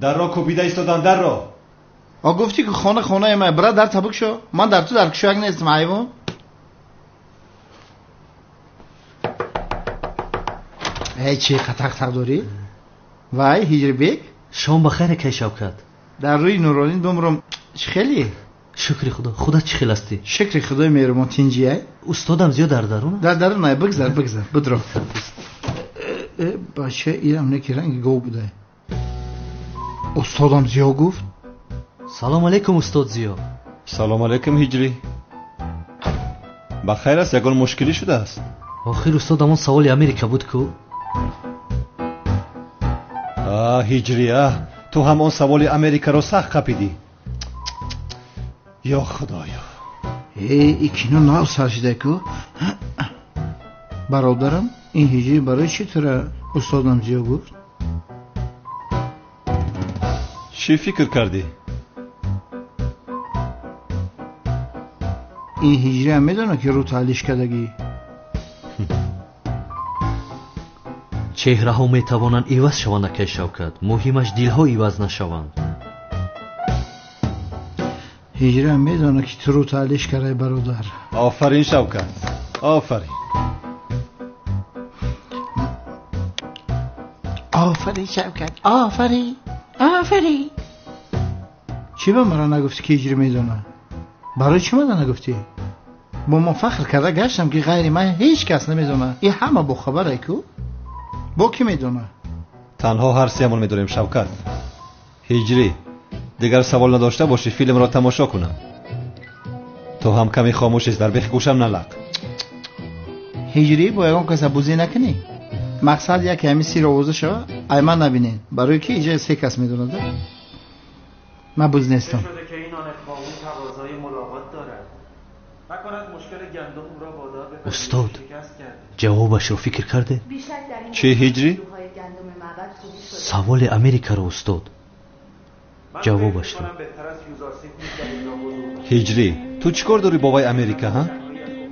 Дарро кӯбида истоданд, дарро. А гуфтӣ ки хона хонаи ман, бира дар табук шо. Ман дар ту дар кушояк нестам, ҳайвон. Эй, чӣ қатақ-тақ дорӣ? Вай, Ҳиҷрибек? Шом ба хайр, акай Шавкат. Дар рӯи Нуролин бимрам, чӣ хеле? Шукри Худо. Худат чӣ хел ҳастӣ? Шукри Худои меҳрубон, тинҷиай? Устодам зиёд дар дарун аст? Дар дарун ай, бигзар, бигзар, бидро. Бача, ирам неки ранги гов будай. Устодам Зиё гуфт. Салом алейкум, устод Зиё. Салом алейкум, Ҳиҷрӣ. Ба хайр аст, ягон мушкилӣ шудааст? Охир устод, ҳамон саволи Америка буд ку? А, Ҳиҷрӣ, а, ту ҳам он саволи Америкаро сахт қапидӣ. Ё Худоё. Э, и кино нав сар шуда ку? Бародарам, ин Ҳиҷрӣ барои чӣ тура устодам Зиё гуфт? Чӣ фикр кардӣ? Ин ҳиҷриам медонад, ки рӯ таълиш кардагӣ. Чеҳраҳо метавонанд иваз шаванд, акай Шавкат, муҳимаш дилҳо иваз нашаванд. Ҳиҷриам медонад, ки ту рӯ таълиш кардай, бародар. Офарин, Шавкат, офарин. Офарин, Шавкат, офарин, офарин. Чӣ ба маро нагуфтӣ, ки ҳиҷрӣ медонад? Барои чӣ мада нагуфтӣ? Бо ман фахр карда гаштам, ки ғайри ман ҳеҷ кас намедонад. И ҳама бохабарай ку? Бо кӣ медонад? Танҳо ҳар сеамон медонем, Шавкат. Ҳиҷрӣ, дигар савол надошта бошӣ, филмро тамошо кунам. Ту ҳам каме хомӯш ист, дар бехи гӯшам налақ. Ҳиҷрӣ, бо ягон каса бузӣ накунӣ. Мақсад яке ҳамин сир овоза шава, ай ман набинен. Барои ки иҷа се кас медонад. Ман буз нестам. Устод, ҷавобашро фикр карде? Чӣ, Ҳиҷрӣ? Саволи Америкаро, устод, ҷавобашро. Ҳиҷрӣ, ту чӣ кор дорӣ бо вай Америка, ҳа?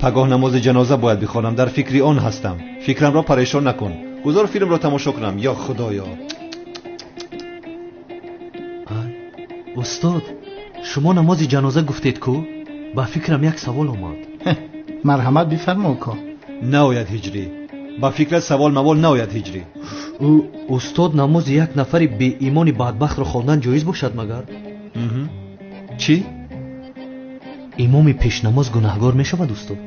Пагоҳ намози ҷаноза бояд бихонам, дар фикри он ҳастам. Фикрамро парешон накун. Гузор филмро тамошо кунам. Ё Худоё. Устод, шумо намози ҷаноза гуфтед ку, ба фикрам як савол омад. Марҳамат, бифармо, ко. Наояд, Ҳиҷрӣ, ба фикрат савол мавол наояд, Ҳиҷрӣ. Устод, намози як нафари беимони бадбахтро хондан ҷоиз бошад магар? Чӣ? Имоми пешнамоз гунаҳгор мешавад, устод?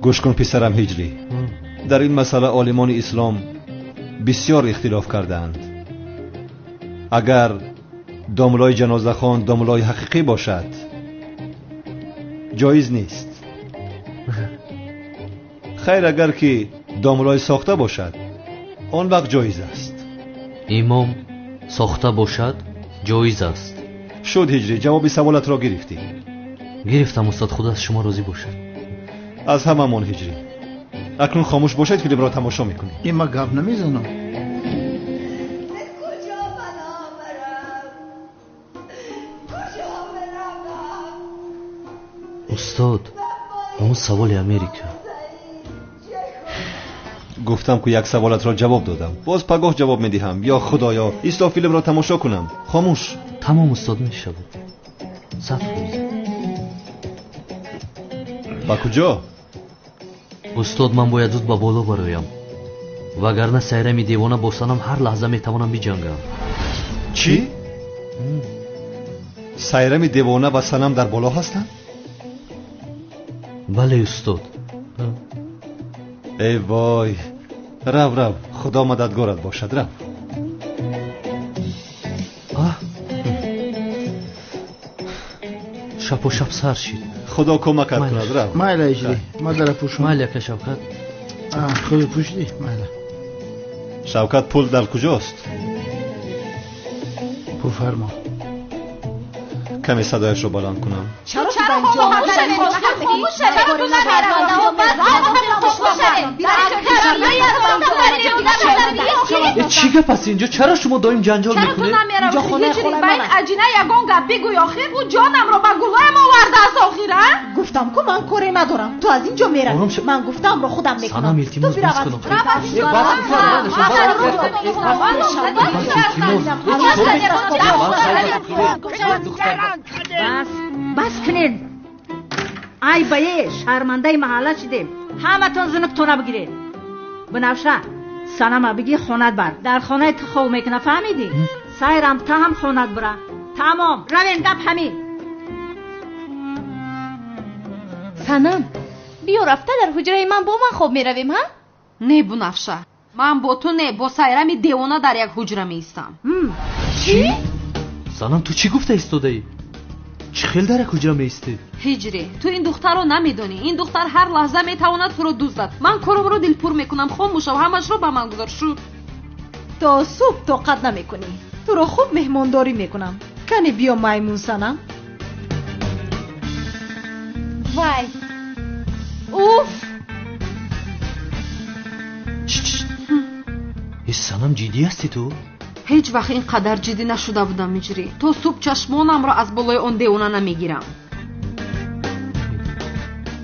Гӯш кун, писарам Ҳиҷрӣ, дар ин масъала олимони ислом бисёр ихтилоф кардаанд. Агар домлои ҷанозахон домлои ҳақиқӣ бошад, ҷоиз нест. Хайр, агар ки домлои сохта бошад, он вақт ҷоиз аст. Имом сохта бошад, ҷоиз аст. Шуд, Ҳиҷрӣ, ҷавоби саволатро гирифтӣ? Гирифтам, устод, Худо аз шумо розӣ бошад. Аз ҳамамон, Ҳиҷрӣ. Акнун хомӯш бошед, филмро тамошо мекунем. Ин ма гап намезанам. Устод, ҳамон саволи Америка. Гуфтам ку, як саволатро ҷавоб додам, боз пагоҳ ҷавоб медиҳам. Ё Худоё, исто, филмро тамошо кунам. Хомӯш. Тамом, устод, мешавад 100%. Ба куҷо? Устод, ман бояд зуд ба боло бароям, вагарна Сайрами девона бо Санам ҳар лаҳза метавонам биҷангам. Чӣ? Сайрами девона ва Санам дар боло ҳастанд? Бале, устод. Эй вой, рав, рав, Худо мададгорат бошад, рав. Шапо шап сар шид. Худо кӯмакат кунад, рав. Майла, Ҳиҷрӣ, ма дара пӯшум. Майли, ака Шавкат. Худи пӯшидӣ, майла. Шавкат, пул дар куҷост? Буфармо. Каме садояшро баланд кунам. Чаро Чӣ Чӣ гап аст инҷо? Чаро шумо доим ҷанҷол Чаро ту мекунед? намеравӣ? Инҷо хонаи Ҳиҷри, холаи ба ин ман аст. аҷина ягон гап бигӯй охир. Ӯ ҷонамро ба гулоям овардааст охир, а? Гуфтам ку ман коре надорам. Ту аз инҷо меравӣ. Ором шав. Ман гуфтамро худам мекунам. Санам, илтимос, Ту бирав бас аз кун. инҷо. Рав аз инҷо. Э, бас кун, Бас, бас кунед. Ай бае, шармандаи маҳалла шидем. Ҳаматон зунуктона бигиред. Бинавша, Санама биги хонат бар. Дар хонаи ту хов мекуна, фаҳмидӣ? Сайрам та ҳам хонат бура. Тамом, равем, гап ҳамин. Санам, биё рафта дар ҳуҷраи ман бо ман хоб меравем, ҳа? Не, Бунафша, ман бо ту не, бо Сайрами девона дар як ҳуҷра меистам. Чӣ? Санам, ту чӣ гуфта истодаӣ? Чӣ хел дар як ҳуҷра меистед? Ҳиҷрӣ, ту ин духтарро намедонӣ. Ин духтар ҳар лаҳза метавонад туро дуздад. Ман коромро дилпур мекунам. Хомӯшав, ҳамашро ба ман гузор. Шуд. То субҳ тоқат намекунӣ. Туро хуб меҳмондорӣ мекунам. Кане биё, маймун Санам. Вай, уф! Э, Санам, ҷиддӣ ҳастӣ ту? Ҳеҷ вақт ин қадар ҷиддӣ нашуда будам, Ҳиҷрӣ. То субҳ чашмонамро аз болои он девона намегирам.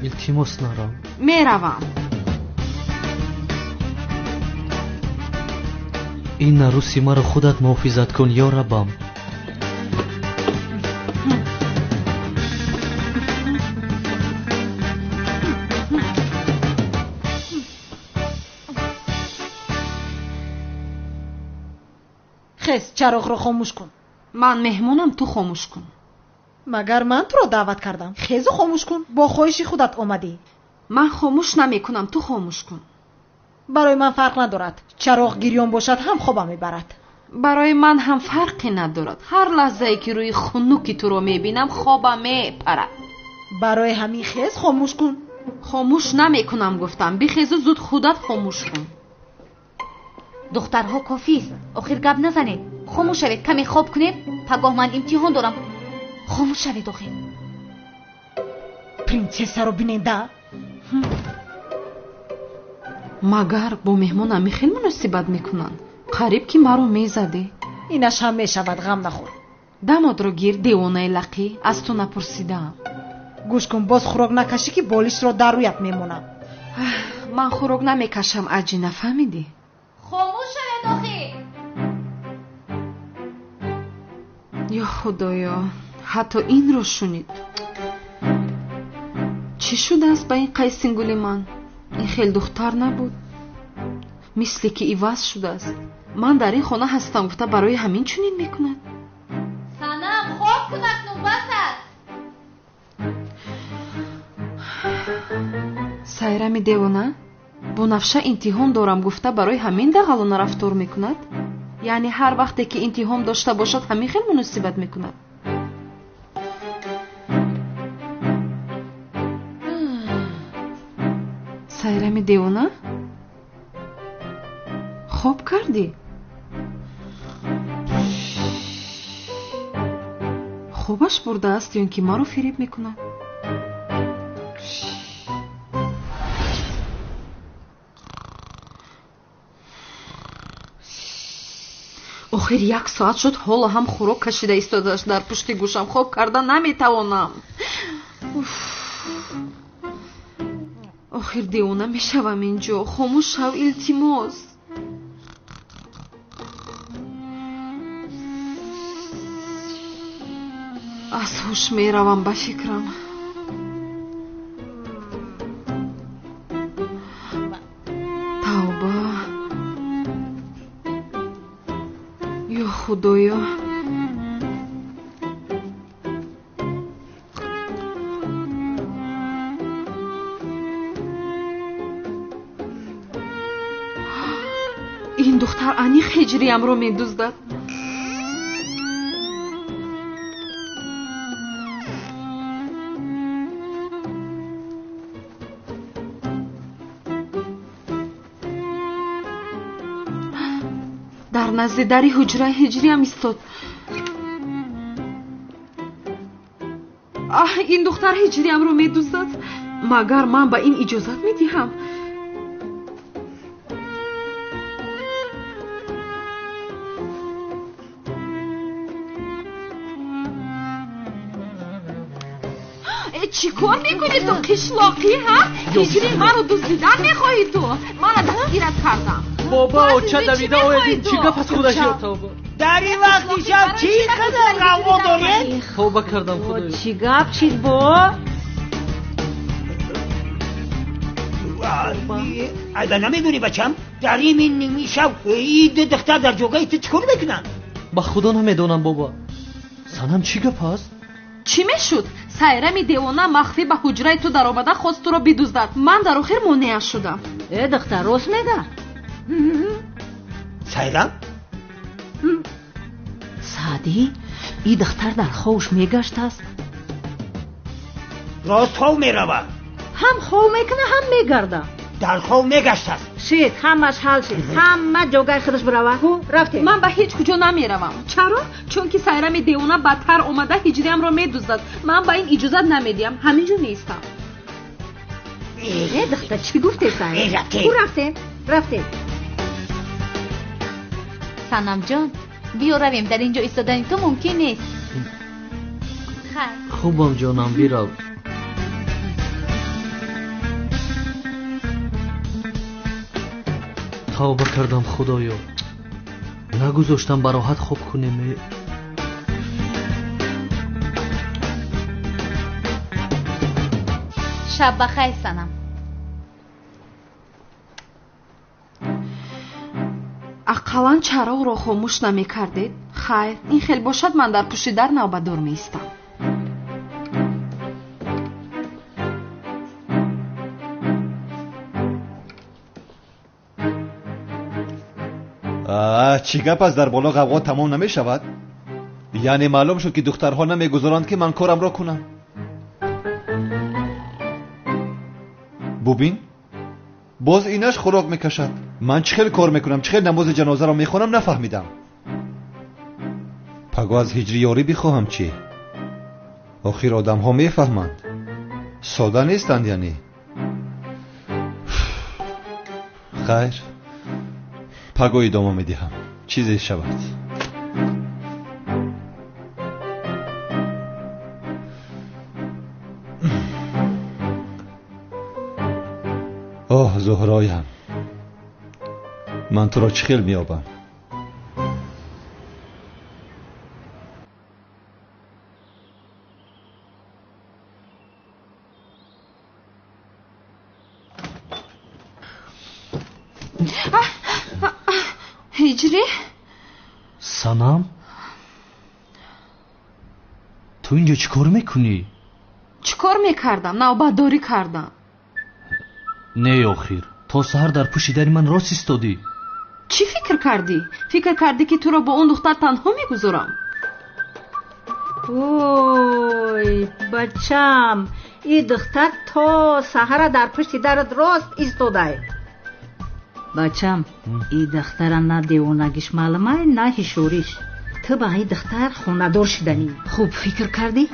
Илтимос, нарав. Меравам. Ин арӯси маро худат муҳофизат кун, ё Раббам. Хез, чароғро хомӯш кун. Ман меҳмонам, ту хомӯш кун. Магар ман туро даъват кардам? Хезу хомӯш кун. Бо хоҳиши худат омадӣ. Ман хомӯш намекунам, ту хомӯш кун. Барои ман фарқ надорад. Чароғ гирён бошад ҳам хобам мебарад. Барои ман ҳам фарқе надорад. Ҳар лаҳзае ки рӯи хунуки туро мебинам, хобам мепарад. Барои ҳамин хез хомӯш кун. Хомӯш намекунам, гуфтам. Бихезу зуд худат хомӯш кун. Духтарҳо, кофист, охир гап назанед. Хомӯш шавед, каме хоб кунед. Пагоҳ ман имтиҳон дорам. Хомӯш шавед охир. Принсессаро бинеда. Магар бо меҳмон ҳамин хел муносибат мекунанд? Қариб ки маро мезадӣ. Инаш ҳам мешавад, ғам нахӯр. Дамодро гир, девонаи лақӣ, аз ту напурсидаам. Гӯш кун, боз хӯрок накашӣ ки болишро дар рӯят мемонам. Ман хӯрок намекашам, аҷи, нафаҳмидӣ? Хомӯш шавед охир. Ё Худоё, ҳатто инро шунид. Чӣ шудааст ба ин қайсингули ман? Ин хел духтар набуд. Мисле ки иваз шудааст. Ман дар ин хона ҳастам гуфта барои ҳамин чунин мекунад. Санам, хоб кун, акнун бас аст. Сайрами девона, Бунафша имтиҳон дорам гуфта барои ҳамин дағалона рафтор мекунад? Яъне ҳар вақте ки имтиҳон дошта бошад ҳамин хел муносибат мекунад? Сайрами девона, хоб кардӣ? Хобаш бурдааст ё ин ки маро фиреб мекунад? Охир як соат шуд, ҳоло ҳам хӯрок кашида истодааст дар пушти гӯшам. Хоб карда наметавонам. Уф. Охир девона мешавам инҷо. Хомӯш шав, илтимос. Аз ҳуш меравам ба фикрам. Тавба, ё Худоё. Ин духтар аниқ ҳиҷриямро медуздад. Дар назди дари ҳуҷраи ҳиҷриям истод. Аҳ, ин духтар ҳиҷриямро медуздад. Магар ман ба ин иҷозат медиҳам? Чӣ кор мекунӣ ту қишлоқӣ, ҳа? Ҳиҷри маро дуздидан мехоҳӣ ту? Мана дастгират кардам. Бобо, оча давида оядин, чӣ гап аз худаш ёд тавба? Дар ин вақти шаб чӣ қадар ғавғо доред? Тавба кардам худоё. Чӣ гап чиз бо? Айба намедонӣ бачам? Дар ин ними шаб ин ду духтар дар ҷогаи ту чӣ кор мекунанд? Ба худо намедонам бобо. Санам чӣ гап аст? Чӣ мешуд? Сайрами девона махфӣ ба ҳуҷраи ту даромада хост туро бидуздад. Ман дар охир монеа шудам. Э духтар, рост мега? Сайрам? Саъдӣ, ин духтар дар ховш мегаштааст. Рост хов меравад. Ҳам хов мекуна, ҳам мегарда. Дар хов мегаштааст. Шид, ҳамаш ҳал шид. Ҳама ҷогаи худаш бирава. Ҳу, рафтем. Ман ба ҳеҷ куҷо намеравам. Чаро? Чунки Сайрами девона бадтар омада ҳиҷриамро медуздад. Ман ба ин иҷозат намедиҳам. Ҳамин ҷо меистам. Э духтар, чӣ гуфте Сайр? Ҳу, рафтем, рафтем. Санамҷон, биё равем. Дар ин ҷо истодани ту мумкин нест. Хайр. Хубам ҷонам, бирав. Тавба кардам худоё. Нагузоштам ба роҳат хоб кунем. Шаб ба хайр Санам. Ақаллан чароғро хомӯш намекардед? Хайр, ин хел бошад ман дар пушти дар навбатдор меистам. Чӣ гап аст? Дар боло ғавғо тамом намешавад? Яъне маълум шуд ки духтарҳо намегузоранд ки ман корамро кунам. Бубин, боз инаш хӯрок мекашад. Ман чӣ хел кор мекунам, чӣ хел намози ҷанозаро мехонам нафаҳмидам. Паго аз ҳиҷри ёрӣ бихоҳам чӣ? Охир одамҳо мефаҳманд, сода нестанд яъне. Хайр, паго идома медиҳам, чизе шавад. Оҳ Зуҳроям, ман туро чӣ хел меёбам? Ҳиҷрӣ? Санам, ту инҷо чӣ кор мекунӣ? Чӣ кор мекардам? Навбатдорӣ кардам. Не охир, то саҳар дар пушти дари ман рост истодӣ. Чӣ фикр кардӣ? Фикр кардӣ ки туро бо он духтар танҳо мегузорам? Ой, бачам, ин духтар то саҳара дар пушти дарат рост истодай. Бачам, ин духтара на девонагиш маълумай, на ҳишориш. Ту ба ин духтар хонадор шиданӣ. Хуб фикр кардӣ?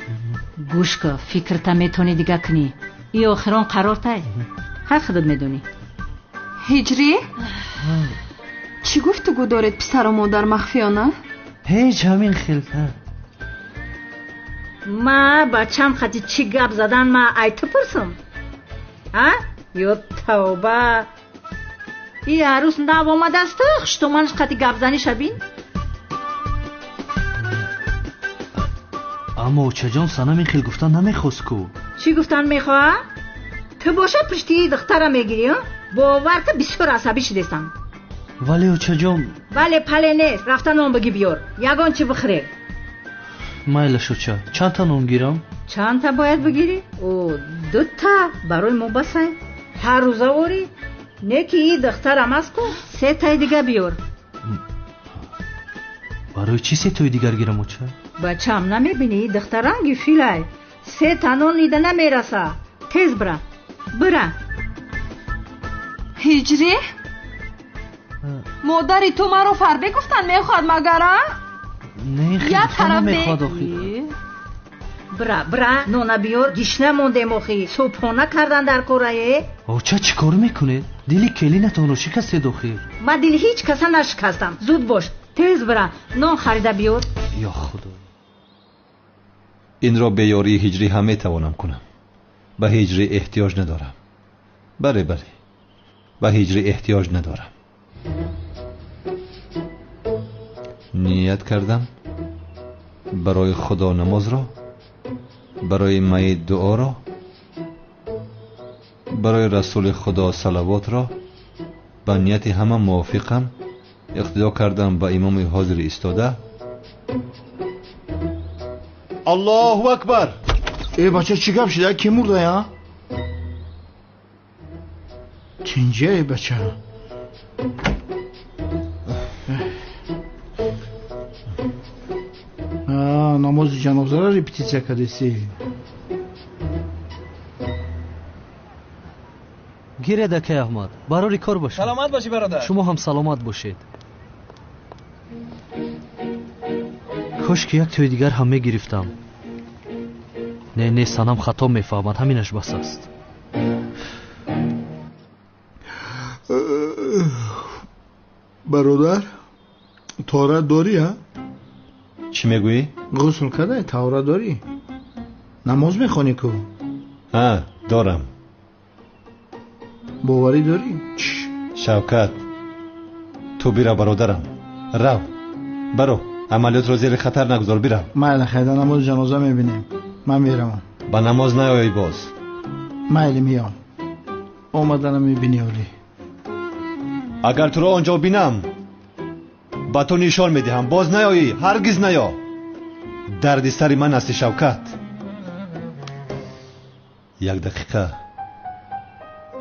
Гӯш кун, фикрта метавонӣ дига кунӣ. Ин охирон қарортай. Ҳар худат медонӣ. Ҳиҷрӣ? Чӣ гуфтугӯ доред писару модар махфиёна? Ҳеҷ, ҳамин хел. Ма бачам хати чӣ гап задан ма ай ту пурсам? А? Ё тавба! И арӯс нав омадааст, хуштоманаш қати гапзанӣ шабин? Аммо очаҷон, Санам ин хел гуфтан намехост ку. Чӣ гуфтан мехоҳад? Ту боша пушти духтара мегирӣ, бовар ки бисёр асабӣ шудестам. Вале очаҷон. Вале пале нест, рафта нон бигӣ биёр, ягон чӣ бихӯре. Майлаш оча, чандта нон гирам? Чандта бояд бигирӣ? О, дута барои мо басай. Ҳар рӯза ворӣ? Не ки ин духтарам аст ку, сетаи дига биёр. Барои чӣ сетои дигар гирам оча? Бачам, намебинӣ ин духтар ранги филай. Сета нон ида намераса. Тез бира, бира. Ҳиҷрӣ? Модари ту маро фарбе гуфтан мехоҳад магар, а? Не, хел намехоҳад охир. Бира, бира, нона биёр, гишна мондем охи. Субҳона кардан дар корае. Оча, чӣ кор мекунед? Дили келинатонро шикастед охир. Ман дили ҳеҷ каса нашикастам. Зуд бош, тез бира, нон харида биёр. Ё худо, инро бе ёрии ҳиҷрӣ ҳам метавонам кунам. ба ҳиҷрӣ эҳтиёҷ надорам. Бале, бале, ба ҳиҷрӣ эҳтиёҷ надорам. Ният кардам барои Худо намозро, барои майит дуоро, барои расули Худо салавотро ба нияти ҳама мувофиқам иқтидо кардам ба имоми ҳозир истода. Аллоҳу акбар! Э бача, чӣ гап шуда? Ки мурда я? Чинҷа э бача? Намози ҷанозаро репетитсия кардеси. Гиред, акай Аҳмад, барори кор бошед. Саломат бошӣ, бародар. Шумо ҳам саломат бошед. Кош ки як тӯи дигар ҳам мегирифтам. Не, не, Санам хато мефаҳмад, ҳаминаш бас аст. Бародар, таҳорат дорӣ, ҳа? Чӣ мегӯӣ? Ғусл кардаи, таҳорат дорӣ? Намоз мехонӣ ку? Ҳа, дорам. Боварӣ дорӣ? Шавкат, ту бирав, бародарам. Рав, баро, амалиётро зери хатар нагузор, бирав. Майли, хайда, намози ҷаноза мебинем. Ман меравам. Ба намоз наёӣ боз. Майли, меём. Омаданам мебинӣ олӣ. Агар туро он ҷо бинам, ба ту нишон медиҳам. Боз наёӣ, ҳаргиз наё. Дарди сари ман ҳасти, Шавкат. Як дақиқа.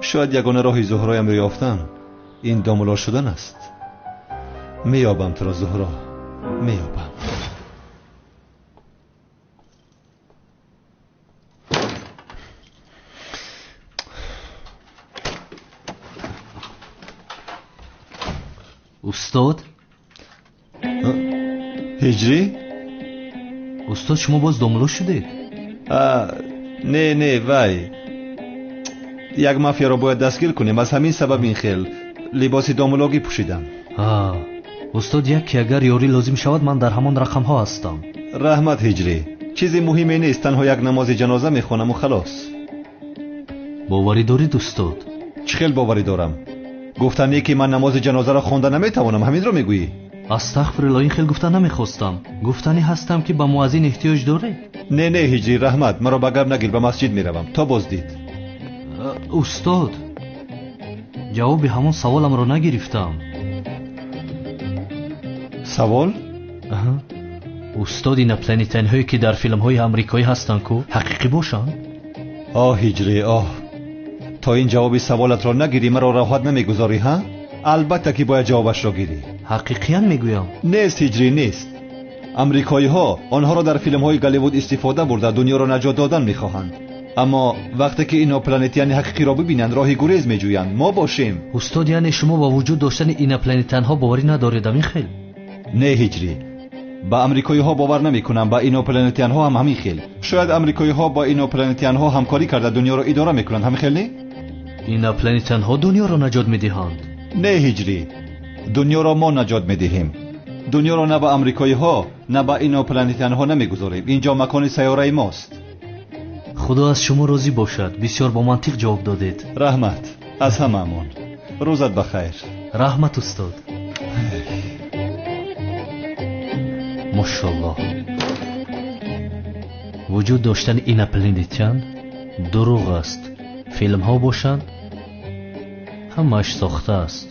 Шояд ягона роҳи Зуҳроямро ёфтан ин домуло шудан аст. Меёбам туро, Зуҳро, меёбам. Устод? Ҳиҷрӣ? Устод, шумо боз домуло шудед? Не, не, вай. Як мафияро бояд дастгир кунем, аз ҳамин сабаб ин хел либоси домулогӣ пӯшидам. Устод, яке агар ёрӣ лозим шавад, ман дар ҳамон рақамҳо ҳастам. Раҳмат, Ҳиҷрӣ. Чизи муҳиме нест, танҳо як намози ҷаноза мехонаму халос. Боварӣ дорид, устод? Чӣ хел боварӣ дорам? Гуфтане ки ман намози ҷанозаро хонда наметавонам, ҳаминро мегӯӣ? Астағфируллоҳ, ин хел гуфта намехостам. Гуфтанӣ ҳастам ки ба муаззин эҳтиёҷ доред? Не, не, Ҳиҷрӣ, раҳмат, маро ба гап нагир, ба масҷид меравам. То боздид. Устод, ҷавоби ҳамон саволамро нагирифтам. Савол? Устод, инопланетянҳое ки дар филмҳои амрикоӣ ҳастанд ку ҳақиқӣ бошанд? Оҳ, Ҳиҷрӣ, оҳ, то ин ҷавоби саволатро нагирӣ маро роҳат намегузорӣ, ҳа? Албатта ки бояд ҷавобашро гирӣ. Ҳақиқиян мегӯям. Нест, Ҳиҷрӣ, нест. Амрикоиҳо онҳоро дар филмҳои Голливуд истифода бурда дунёро наҷот додан мехоҳанд. Аммо вақте ки инопланетяни ҳақиқиро бибинанд, роҳи гурез меҷӯянд. Мо бошем. Устод, яъне шумо ба вуҷуд доштани инопланетянҳо боварӣ надоред, ҳамин хел? Не, Ҳиҷрӣ, ба амрикоиҳо бовар намекунам, ба инопланетянҳо ҳам ҳамин хел. Шояд амрикоиҳо бо инопланетянҳо ҳамкорӣ карда дунёро идора мекунанд, ҳамин хел не? Инопланетянҳо дунёро наҷот медиҳанд. Не, Ҳиҷрӣ, дунёро мо наҷот медиҳем. Дунёро на ба амрикоиҳо, на ба инопланетянҳо намегузорем. Инҷо макони сайёраи мост. Худо аз шумо розӣ бошад. Бисёр бо мантиқ ҷавоб додед. Раҳмат аз ҳамаамон. Рӯзат ба хайр. Раҳмат, устод. Мошаллоҳ. Вуҷуд доштани инопланетян дурӯғ аст. Филмҳо бошанд, ҳамааш сохта аст.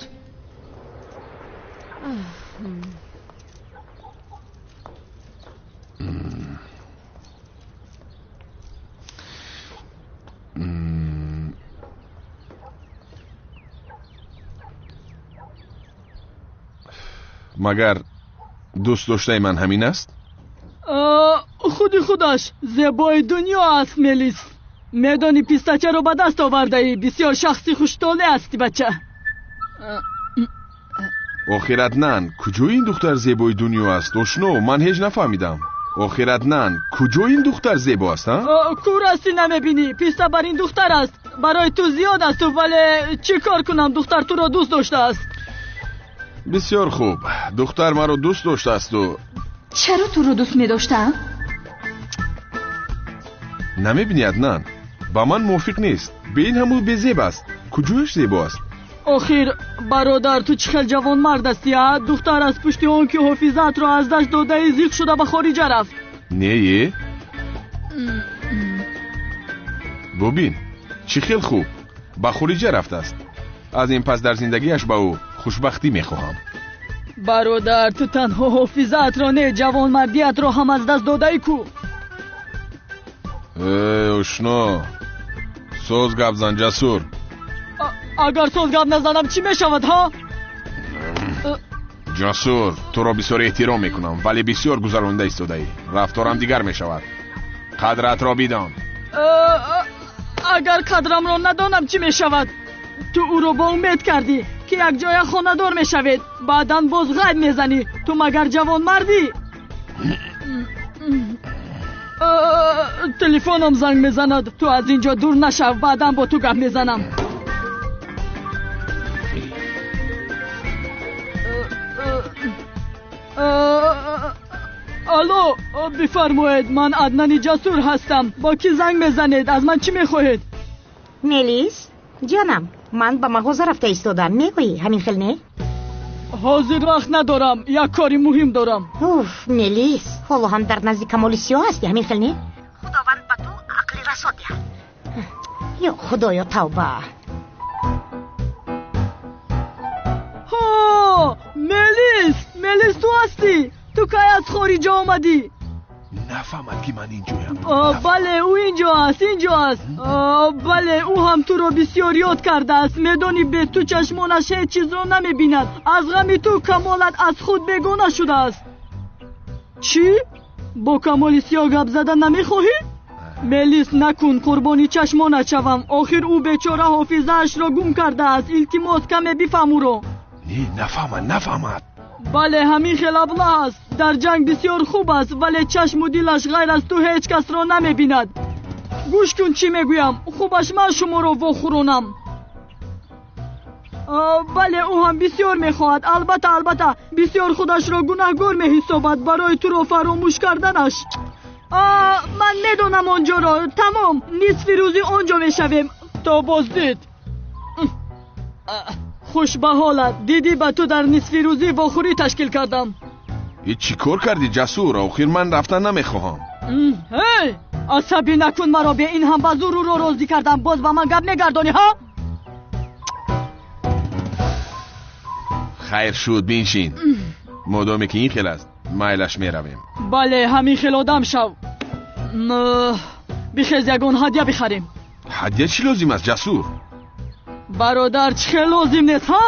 Магар дӯст доштаи ман ҳамин аст? Худи худаш зебои дунё аст, Мелис. Медонӣ пистачаро ба даст овардаӣ. Бисёр шахси хуштоле ҳастӣ, бача. Охир Аднан, куҷои ин духтар зебои дунё аст? Ошно, ман ҳеҷ нафаҳмидам. Охир Аднан, куҷои ин духтар зебо аст, ҳа? Кур ҳастӣ, намебинӣ. Писта бар ин духтар аст. Барои ту зиёд аст, вале чӣ кор кунам, духтар туро дӯст доштааст. Бисёр хуб, духтар маро дӯст доштаасту. Чаро туро дӯст медоштаам? Намебинӣ, Аднан, Ба ман мувофиқ нест. Бе ин ҳаму безеб аст. Куҷояш зебо аст? Охир, бародар, ту чӣ хел ҷавонмард ҳастӣ, а? Духтар аз пушти он ки ҳофизаатро аз даст додаи зиқ шуда ба хориҷа рафт. Не, бубин, чӣ хел хуб ба хориҷа рафтааст. Аз ин пас дар зиндагиаш ба ӯ хушбахтӣ мехоҳам. Бародар, ту танҳо ҳофизаатро не, ҷавонмардиатро ҳам аз даст додаӣ ку. Э, ошно, соз гап зан, Ҷасур. Агар соз гап назанам чӣ мешавад, ҳа? Ҷасур, туро бисёр эҳтиром мекунам, вале бисёр гузаронда истодаӣ. Рафторам дигар мешавад. Қадратро бидон. Агар қадрамро надонам чӣ мешавад? Ту ӯро бо умед кардӣ, ки якҷоя хонадор мешавед, баъдан боз ғайб мезанӣ. Ту магар ҷавонмардӣ? Телефонам занг мезанад. Ту аз ин ҷо дур нашав, баъдан бо ту гап мезанам. Алло, бифармоед, ман Аднани Ҷасур ҳастам. Бо кӣ занг мезанед? Аз ман чӣ мехоҳед? Мелис, ҷонам, ман ба мағоза рафта истодам. Мегӯӣ, ҳамин хел не? Ҳозир вақт надорам, як кори муҳим дорам. Уф, Мелис, ҳоло ҳам дар назди Камоли Сиёҳ ҳастӣ, ҳамин хел не? Худованд ба ту ақли расо диҳад. Ё Худоё, тавба. Ҳо, Мелис, Мелис, ту ҳастӣ? Ту кай аз хориҷа омадӣ? Нафаҳмад, ки ман инҷоям. Бале, ӯ инҷо аст, инҷо аст. Бале, ӯ ҳам туро бисёр ёд кардааст. Медонӣ, бе ту чашмонаш ҳеҷ чизро намебинад. Аз ғами ту Камолат аз худ бегона шудааст. Чӣ? Бо Камоли Сиёҳ гап зада намехоҳӣ? Мелис, накун, қурбони чашмонат шавам. Охир ӯ бечора ҳофизаашро гум кардааст. Илтимос, каме бифаҳм ӯро. Не, нафаҳмад, нафаҳмад. Бале, ҳамин хел аблаҳ аст. Дар ҷанг бисёр хуб аст, вале чашму дилаш ғайр аз ту ҳеҷ касро намебинад. Гӯш кун, чӣ мегӯям. Хубаш ман шуморо вохӯронам. Бале, ӯ ҳам бисёр мехоҳад. Албатта, албатта, бисёр худашро гунаҳгор меҳисобад барои туро фаромӯш карданаш. Ман медонам он ҷоро. Тамом, нисфи рӯзи он ҷо мешавем. То боздид. Хуш ба ҳолат. Дидӣ, ба ту дар нисфи рӯзӣ вохӯрӣ ташкил кардам. И чӣ кор кардӣ, Ҷасур? Охир ман рафтан намехоҳам. Ҳей, асабӣ накун маро. Бе ин ҳам ба зур ӯро розӣ кардам, боз ба ман гап мегардонӣ, ҳа? Хайр шуд, биншин. Модоме ки ин хел аст, майлаш, меравем. Бале, ҳамин хел одам шав. Бихез, ягон ҳадя бихарем. Ҳадя чӣ лозим аст, Ҷасур? Бародар, чӣ хел лозим нест, ҳа?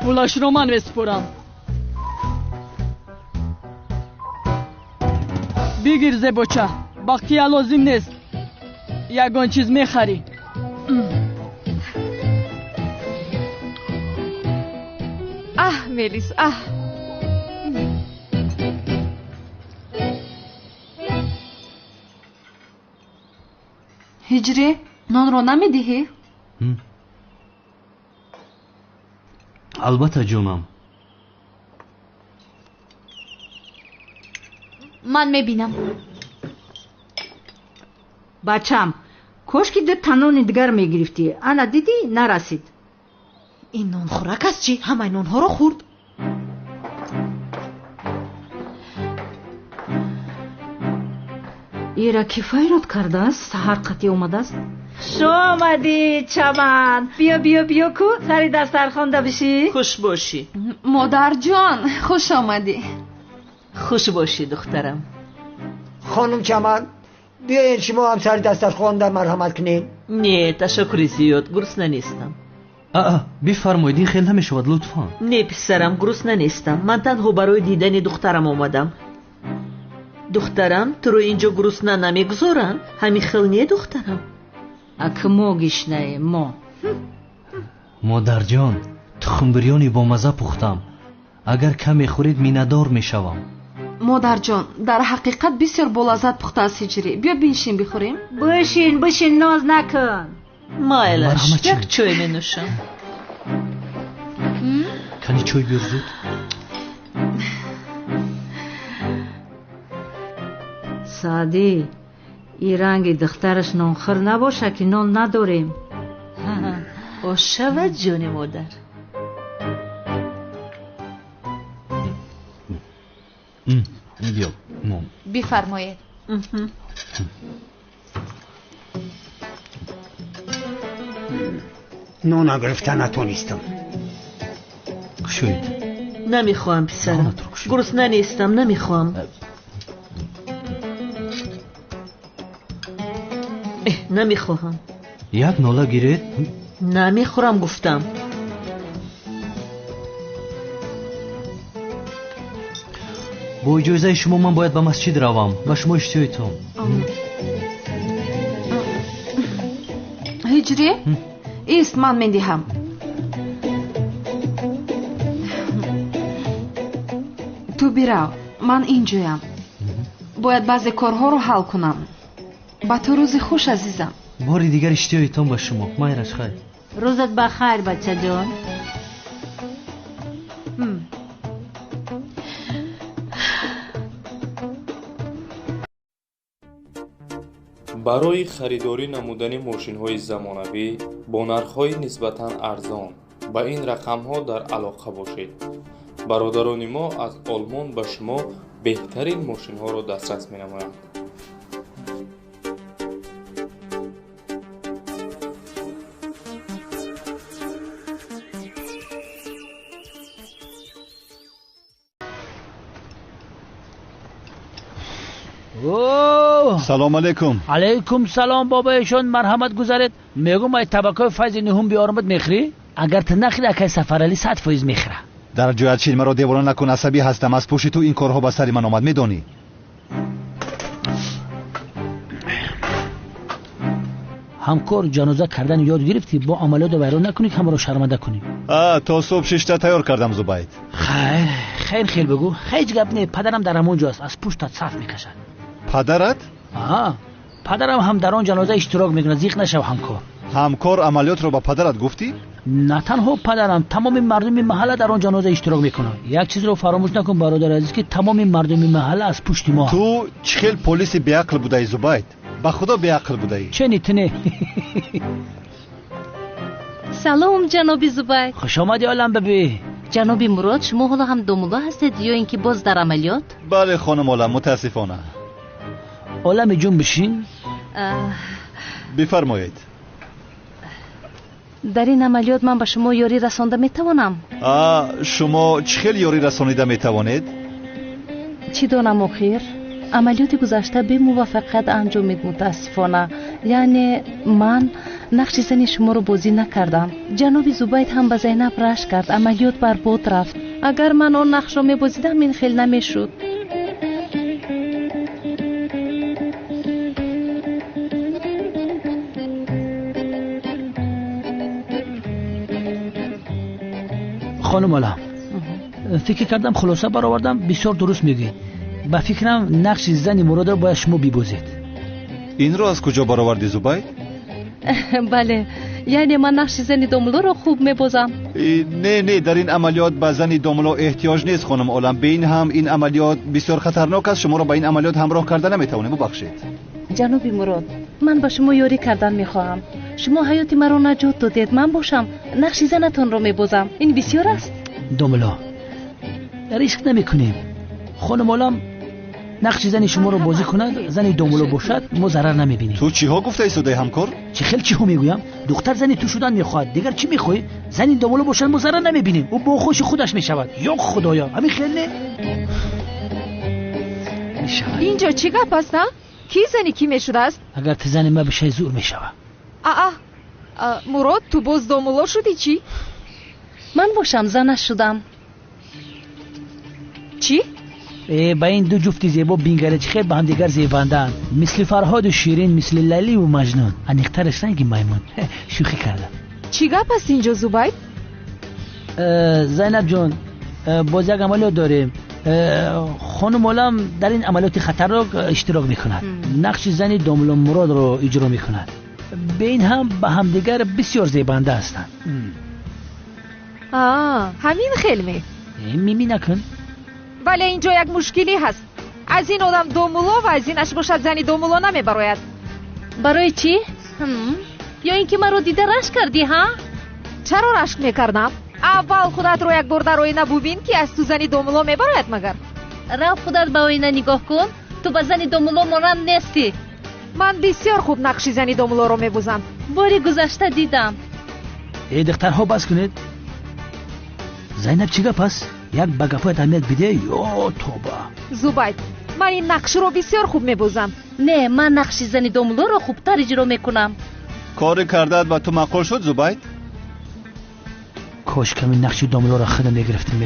Пулашро ман месупорам. Бигир, зебоча, бақия лозим нест, ягон чиз мехарӣ. Аҳ, Мелис, аҳ. Ҳиҷрӣ, нонро намедиҳӣ? Албатта, ҷонам. Ман мебинам. Бачам, кошки ду танони дигар мегирифтӣ. Ана дидӣ, нарасид. Ин нонхӯрак аст чӣ? Ҳамаи нонҳоро хӯрд. Ира ки файрод кардааст, саҳар қатъӣ омадааст. Хуш омадӣ, Чаман. Биё, биё, биё ку сари дастархонда бишӣ. Хуш бошӣ. Модарҷон, хуш омадӣ. Хуш бошӣ, духтарам. Хонум Чаман, биёед, шумо ҳам сари дастархонда марҳамат кунед. Не, ташаккури зиёд, гурусна нестам. Аа, бифармоед, ин хел намешавад, лутфан. Не, писарам, гурусна нестам. Ман танҳо барои дидани духтарам омадам. Духтарам, туро инҷо гурусна намегузоранд. Ҳамин хел не, духтарам? Ак мо гишнаем, мо. Модарҷон, тухмбирёни бомаза пухтам. Агар кам мехӯред, миннатдор мешавам. Модарҷон, дар ҳақиқат бисёр болаззат пухтааст Ҳиҷрӣ. Биё биншин, бихӯрем. Бишин, бишин, ноз накун. Майлаш, як чой менӯшам. Кани чой биёр зуд. Саъдӣ, Ин ранги духтараш нонхӯр набошад ки нон надорем. Ош шавад ҷони модар. Биё нон. Бифармоед. Нона гирифта натонистам. Кушоед. Намехоҳам писарам. Гурусна нестам, намехоҳам. Намехоҳам. Як нола гиред. Намехӯрам гуфтам. Бо иҷозаи шумо ман бояд ба масҷид равам. Ба шумо иштиёитон. Ҳиҷрӣ? Ист, ман медиҳам. Ту бирав, ман инҷоям. Бояд баъзе корҳоро ҳал кунам. Ба ту рӯзи хуш, азизам. Бори дигар иштиёитон ба шумо. Майраш хайр. Рӯзат ба хайр, бачаҷон. Барои харидорӣ намудани мошинҳои замонавӣ бо нархҳои нисбатан арзон ба ин рақамҳо дар алоқа бошед. Бародарони мо аз Олмон ба шумо беҳтарин мошинҳоро дастрас менамоянд. Салом алейкум. Алейкум салом бобоишон, марҳамат гузаред. Мегӯм ай табакои файзи нуҳум биёрамад мехӯрӣ? Агар ту нахӯрӣ акай Сафаралӣ 100% мехӯра. Дар ҷоят шин, маро девона накун, асабӣ ҳастам. Аз пушти ту ин корҳо ба сари ман омад, медонӣ. Ҳамкор ҷаноза кардан ёд гирифтӣ, бо амалиётро вайрон накунӣ, ҳамаро шарманда кунӣ. То субҳ шишта тайёр кардам, Зубайд. Хайр, хайр, хел бигӯ. Ҳеҷ гап не, падарам дар ҳамон ҷо аст, аз пуштат саф мекашад. Падарат? Аҳа, падарам ҳам дар он ҷаноза иштирок мекунад, зиқ нашав ҳамкор. Ҳамкор, амалиётро ба падарат гуфтӣ? На танҳо падарам, тамоми мардуми маҳалла дар он ҷаноза иштирок мекунанд. Як чизро фаромӯш накун бародари азиз, ки тамоми мардуми маҳалла аз пушти мо. Ту чӣ хел полиси беақл будаӣ, Зубайд? Ба худо беақл будаӣ. Чени ту не? Салом, ҷаноби Зубайд. Хуш омадӣ, олам бибӣ. Ҷаноби Мурод, шумо ҳоло ҳам домулло ҳастед ё ин ки боз дар амалиёт? Бале, хонум олам, мутаассифона. Олами ҷун бишин. Бифармоед. Дар ин амалиёт ман ба шумо ёрӣ расонда метавонам? Шумо чӣ хел ёрӣ расонида метавонед? Чӣ донам охир? Амалиёти гузашта бемуваффақият анҷомид, мутаассифона. Яъне ман нақши зани шуморо бозӣ накардам. Ҷаноби Зубайд ҳам ба Зайнаб рашк кард, амалиёт барбод рафт. Агар ман он нақшро мебозидам, ин хел намешуд. Хонум олам, фикр кардам, хулоса баровардам, бисёр дуруст мегӯед. Ба фикрам нақши зани Муродро бояд шумо бибозед. Инро аз куҷо баровардӣ, Зубайд? Бале, яъне ман нақши зани домуллоро хуб мебозам. Не, не, дар ин амалиёт ба зани домулло эҳтиёҷ нест, хонум олам. Бе ин ҳам ин амалиёт бисёр хатарнок аст, шуморо ба ин амалиёт ҳамроҳ карда наметавонем, бубахшед. Ҷаноби Мурод, ман ба шумо ёрӣ кардан мехоҳам. Шумо ҳаёти маро наҷот додед, ман бошам нақши занатонро мебозам. Ин бисёр аст? Домулло, риск намекунем. Хонум олам нақши зани шуморо бозӣ кунад, зани домулло бошад, мо зарар намебинем. Ту чиҳо гуфта истодаӣ, ҳамкор? Чӣ хел чиҳо мегӯям? Духтар зани ту шудан мехоҳад, дигар чӣ мехоҳӣ? Зани домулло бошад, мо зарар намебинем. Ӯ бо хуши худаш мешавад. Ё худоё, ҳамин хел не? Инҷо чӣ гап аст, а? Кӣ зани кӣ мешудааст? Агар ту зани ма бишавӣ, зур мешавад. Аа, Мурод, ту боз домулло шудӣ чӣ? Ман бошам занаш шудам. Чӣ? Ба ин ду ҷуфти зебо бингаре, чӣ хел ба ҳамдигар зебандаанд. Мисли Фарҳоду Ширин, мисли Лайливу Маҷнун. Аниқтараш ранги маймун. Шӯхӣ кардам. Чӣ гап аст инҷо, Зубайд? Зайнаб ҷон, боз як амалиёт дорем. Хонум олам дар ин амалиёти хатарнок иштирок мекунад. Нақши зани домулло Муродро иҷро мекунад. Бе ин ҳам ба ҳамдигар бисёр зебанда ҳастанд. Ҳамин хел ме? Мими накун. Вале инҷо як мушкилӣ ҳаст. Аз ин одам домулло ва аз инаш бошад зани домулло намебарояд. Барои чӣ? Ё ин ки маро дида рашк кардӣ, ҳа? Чаро рашк мекардам? Аввал худатро як бор дар оина бубин, ки аз ту зани домулло мебарояд магар. Рав худат ба оина нигоҳ кун, ту ба зани домулло монанд нестӣ. Ман бисёр хуб нақши зани домуллоро мебозам. Бори гузашта дидам. Эй духтарҳо, бас кунед. Зайнаб, чӣ гап аст? Як ба гапҳоят аҳамият бидеҳ, ё тоба. Зубайд, ман ин нақшро бисёр хуб мебозам. Не, ман нақши зани домуллоро хубтар иҷро мекунам. Кори кардаат ба ту маъқул шуд, Зубайд? Кош ками нақши домуллоро худам мегирифтем.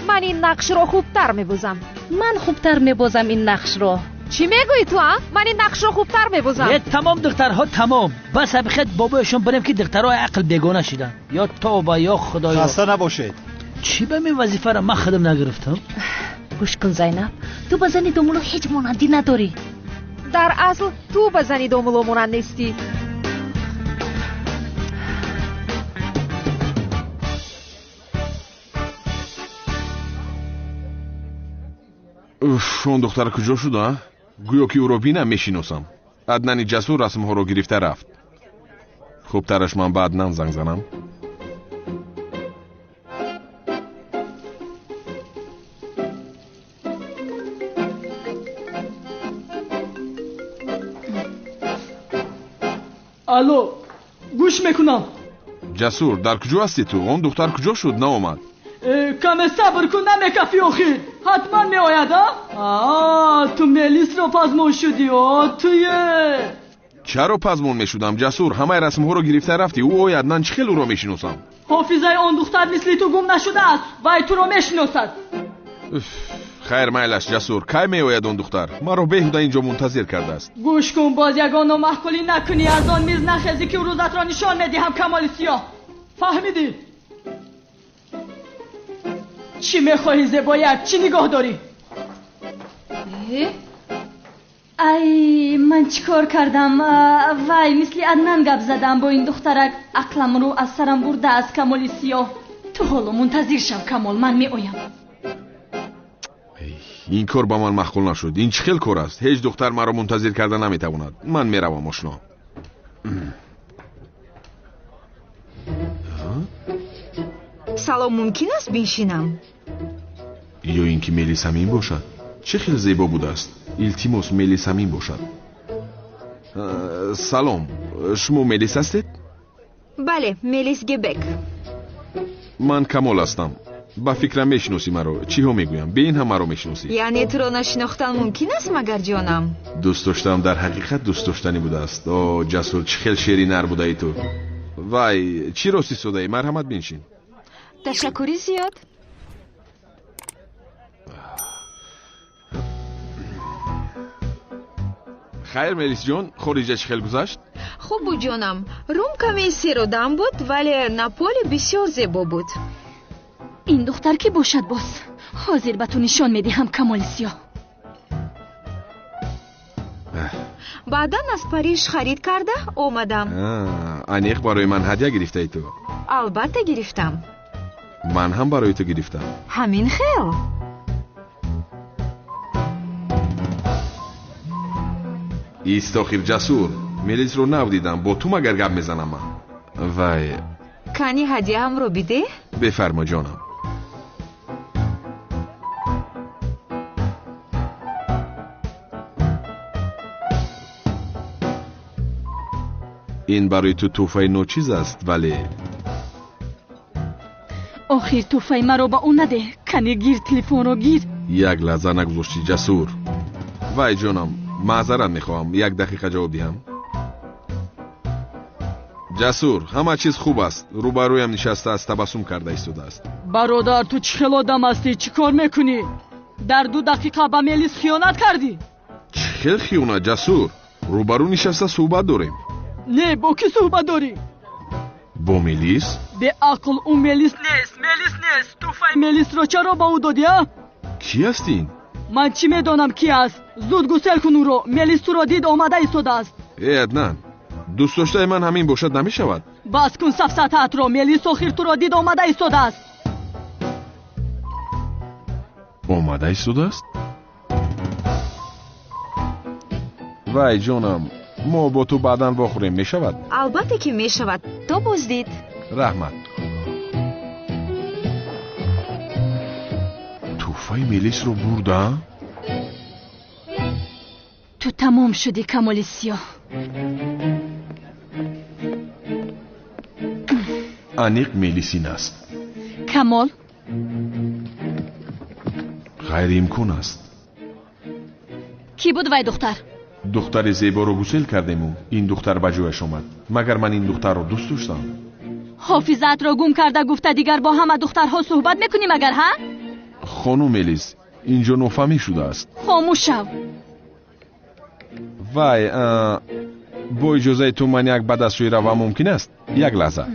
Ман ин нақшро хубтар мебозам. Ман хубтар мебозам ин нақшро. Чӣ мегӯӣ ту, а? Ман ин нақшро хубтар мебозам. Э, тамом духтарҳо, тамом. Бас абихет бобояшон барем, ки духтарҳои ақл бегона шиданд. Ё тоба, ё худоё. Хаста набошед. Чӣ ба мин вазифаро ман худам нагирифтам? Гӯш кун, Зайнаб, ту ба зани домулло ҳеҷ монандӣ надорӣ. Дар асл ту ба зани домулло монанд нестӣ. Уф, он духтар куҷо шуд, а? Гӯё ки ӯро бинам, мешиносам. Аднани Ҷасур расмҳоро гирифта рафт. Хубтараш ман ба Аднан занг занам. Алло, гӯш мекунам. Ҷасур, дар куҷо ҳастӣ ту? Он духтар куҷо шуд, наомад? Каме сабр кун, намекафӣ охир. Ҳатман меояд, а? Ту Мелисро пазмон шудӣ, о туе. Чаро пазмон мешудам, Ҷасур? Ҳамаи расмҳоро гирифта рафтӣ. Ӯ ояд, ман чӣ хел ӯро мешиносам? Ҳофизаи он духтар мисли ту гум нашудааст, вай туро мешиносад. Хайр, майлаш, Ҷасур. Кай меояд он духтар? Маро беҳуда инҷо мунтазир кардааст. Гӯш кун, боз ягон номаъқулӣ накунӣ, аз он миз нахезӣ, ки рӯзатро нишон медиҳам, Камоли Сиёҳ. Фаҳмидӣ? Чӣ мехоҳӣ, зебояк? Чӣ нигоҳ дорӣ? Ай, ман чӣ кор кардам? Вай, мисли Аднан гап задам бо ин духтарак. Ақламро аз сарам бурдааст Камоли Сиёҳ. Ту ҳоло мунтазир шав, Камол, ман меоям. Ин кор ба ман маъқул нашуд. Ин чӣ хел кор аст? Ҳеҷ духтар маро мунтазир карда наметавонад. Ман меравам, ошно. Салом, мумкин аст биншинам? Ё ин ки Мелис ҳамин бошад? Чӣ хел зебо будааст. Илтимос, Мелис ҳамин бошад. Салом, шумо Мелис ҳастед? Бале, Мелис Гебек. Ман Камол ҳастам. Ба фикрам мешиносӣ маро. Чиҳо мегӯям? Бе ин ҳам маро мешиносӣ. Яъне туро нашинохтан мумкин аст, магар ҷонам? Дӯст доштам дар ҳақиқат дӯст доштанӣ будааст. О, Ҷасур, чӣ хел шери нар будаи ту. Вай, чӣ рост истодаӣ? Марҳамат, биншин. Ташаккури зиёд. Хайр, Мелисҷон, хориҷа чӣ хел гузашт? Хуб буд, ҷонам. Рум каме серодам буд, вале Наполи бисёр зебо буд. Ин духтар кӣ бошад боз? Ҳозир ба ту нишон медиҳам, Камоли Сиёҳ. Баъдан аз Париж харид карда омадам. Аниқ барои ман ҳадя гирифтаи ту? Албатта гирифтам. Ман ҳам барои ту гирифтам. Ҳамин хел. Ист охир, Ҷасур. Мелисро нав дидам. Бо ту магар гап мезанам ман? Вай, кани ҳадияамро бидеҳ. Бефармо, ҷонам. Ин барои ту тӯҳфаи ночиз аст, вале охир тӯҳфаи маро ба ӯ надеҳ. Кани гир, телефонро гир. Як лаҳза нагузоштӣ, Ҷасур. Вай ҷонам, маъзарат мехоҳам, як дақиқа ҷавоб диҳам. Ҷасур, ҳама чиз хуб аст. Рӯбарӯям нишастааст, табассум карда истодааст. Бародар, ту чӣ хел одам ҳастӣ? Чӣ кор мекунӣ? Дар 2 дақиқа ба Мелис хиёнат кардӣ. Чӣ хел хиёнат, Ҷасур? Рӯбарӯ нишаста суҳбат дорем. Не, бо кӣ суҳбат дорӣ? Бо Мелис? Беақл, ӯ Мелис нест, Мелис нест. Тӯҳфаи Мелисро чаро ба ӯ додӣ, а? Кӣ аст ин? Ман чӣ медонам кӣ аст? Зуд гусел кун ӯро. Мелис туро дид, омада истодааст. Э, Аднан, дӯст доштаи ман ҳамин бошад намешавад. Бас кун сафсатаатро. Мелис охир туро дид, омада истодааст. Омада истодааст? Вай ҷонам, Мо бо ту баъдан вохӯрем, мешавад? Албатта ки мешавад. То боздид. Раҳмат. Тӯҳфаи Мелисро бурда? Ту тамом шудӣ, Камоли Сиёҳ. Аниқ Мелисин аст. Камол? Ғайриимкон аст. Кӣ буд вай духтар? Духтари зеборо гусел кардему ин духтар ба ҷояш омад. Магар ман ин духтарро дӯст доштам? Ҳофизаатро гум карда гуфта дигар бо ҳама духтарҳо суҳбат мекунӣ магар, ҳа? Хонум Мелис, инҷо нофаҳмӣ шудааст. Хомӯш шав. Вай, бо иҷозаи ту ман як ба дастшӯӣ равам мумкин аст? Як лаҳза.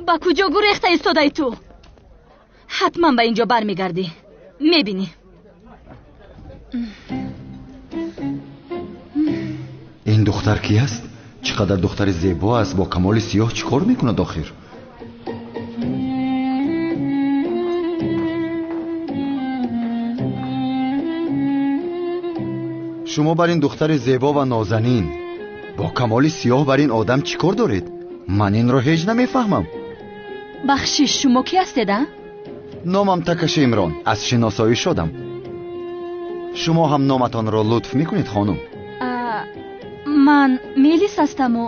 Ба куҷо гурехта истодаи ту? Ҳатман ба инҷо бармегардӣ. Мебинӣ. Ин духтар кӣ аст? Чӣ қадар духтари зебо аст. Бо Камоли Сиёҳ чӣ кор мекунад охир? Шумо бар ин духтари зебо ва нозанин бо Камоли Сиёҳ бар ин одам чӣ кор доред? Ман инро ҳеҷ намефаҳмам. Бахшиш, шумо кӣ ҳастед, а? Номам Такаши Имрон. Аз шиносоӣ шодам. Шумо ҳам номатонро лутф мекунед, хонум? Ман Мелис ҳастаму,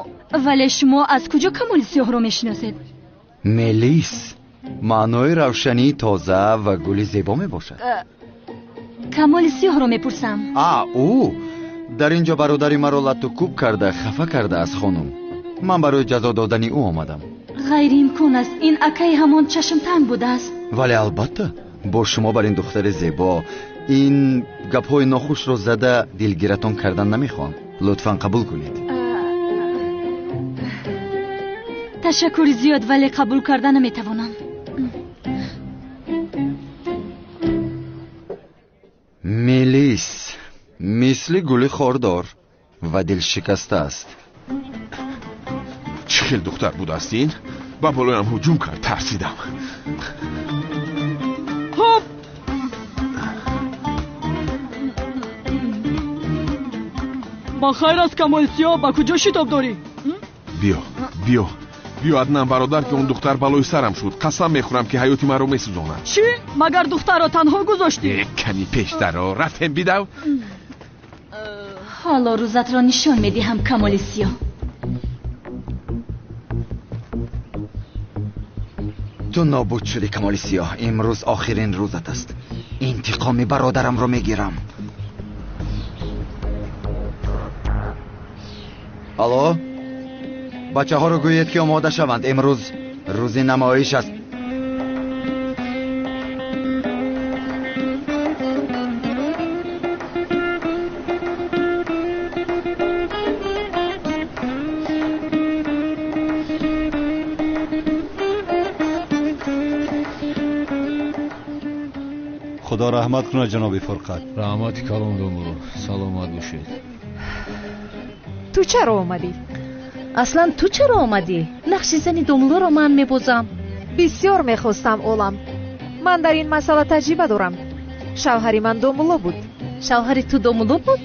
вале шумо аз куҷо Камоли Сиёҳро мешиносед? Мелис маънои равшании тоза ва гули зебо мебошад. Камоли Сиёҳро мепурсам. А, ӯ дар инҷо бародари маро латту кӯб карда хафа кардааст, хонум. Ман барои ҷазо додани ӯ омадам. Ғайриимкон аст. Ин акаи ҳамон чашмтанг будааст. Вале албатта бо шумо бар ин духтари зебо ин гапҳои нохушро зада дилгиратон кардан намехоҳам. Лутфан қабул кунед. Ташаккури зиёд, вале қабул карда наметавонам. Мелис мисли гули хордор ва дилшикаста аст. Чӣ хел духтар будааст ин? Ба болоям ҳуҷум кард, тарсидам. Хоп! Ба хайр аст, Камоли Сиёҳ, ба куҷо шитоб дорӣ? Биё, биё, биё, Аднан бародар, ки он духтар балои сарам шуд. Қасам мехӯрам, ки ҳаёти маро месӯзонад. Чӣ? Магар духтарро танҳо гузоштӣ? Ками пештаро рафтем, бидав. Ҳоло рӯзатро нишон медиҳам, Камоли Сиёҳ. Ту нобуд шудӣ, Камоли Сиёҳ. Имрӯз охирин рӯзат аст. Интиқоми бародарамро мегирам. Алло, бачаҳоро гӯед, ки омода шаванд. Имрӯз рӯзи намоиш аст. Худо раҳмат кунад, ҷаноби Фурқат. Раҳмати калон, домулло. Саломат бошед. Ту чаро омадӣ? Аслан ту чаро омадӣ? Нақши зани домуллоро ман мебозам. Бисёр мехостам, олам. Ман дар ин масъала таҷриба дорам. Шавҳари ман домулло буд. Шавҳари ту домулло буд?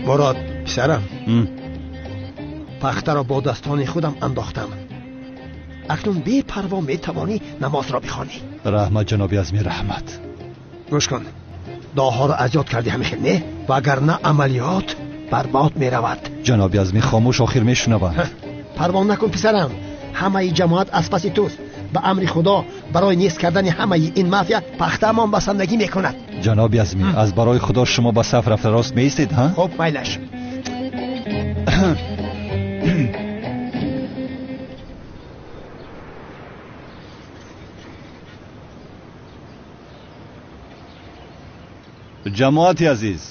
Мурод, писарам, пахтаро бо дастони худам андохтам. Акнун бепарво метавонӣ намозро бихонӣ. Раҳмат, ҷаноби Азми, раҳмат. Гӯш кун, дуоҳоро аз ёд кардӣ ҳамин хел, не? Вагарна амалиёт барбод меравад. Ҷаноби Азми, хомӯш, охир мешунаванд. Парво накун, писарам, ҳамаи ҷамоат аз паси туст. Ба амри Худо барои нест кардани ҳамаи ин мафия пахтаамон басандагӣ мекунад. Ҷаноби Азми, аз барои Худо шумо ба саф рафта рост меистед, ҳа? Хуб, майлаш. Ҷамоати азиз,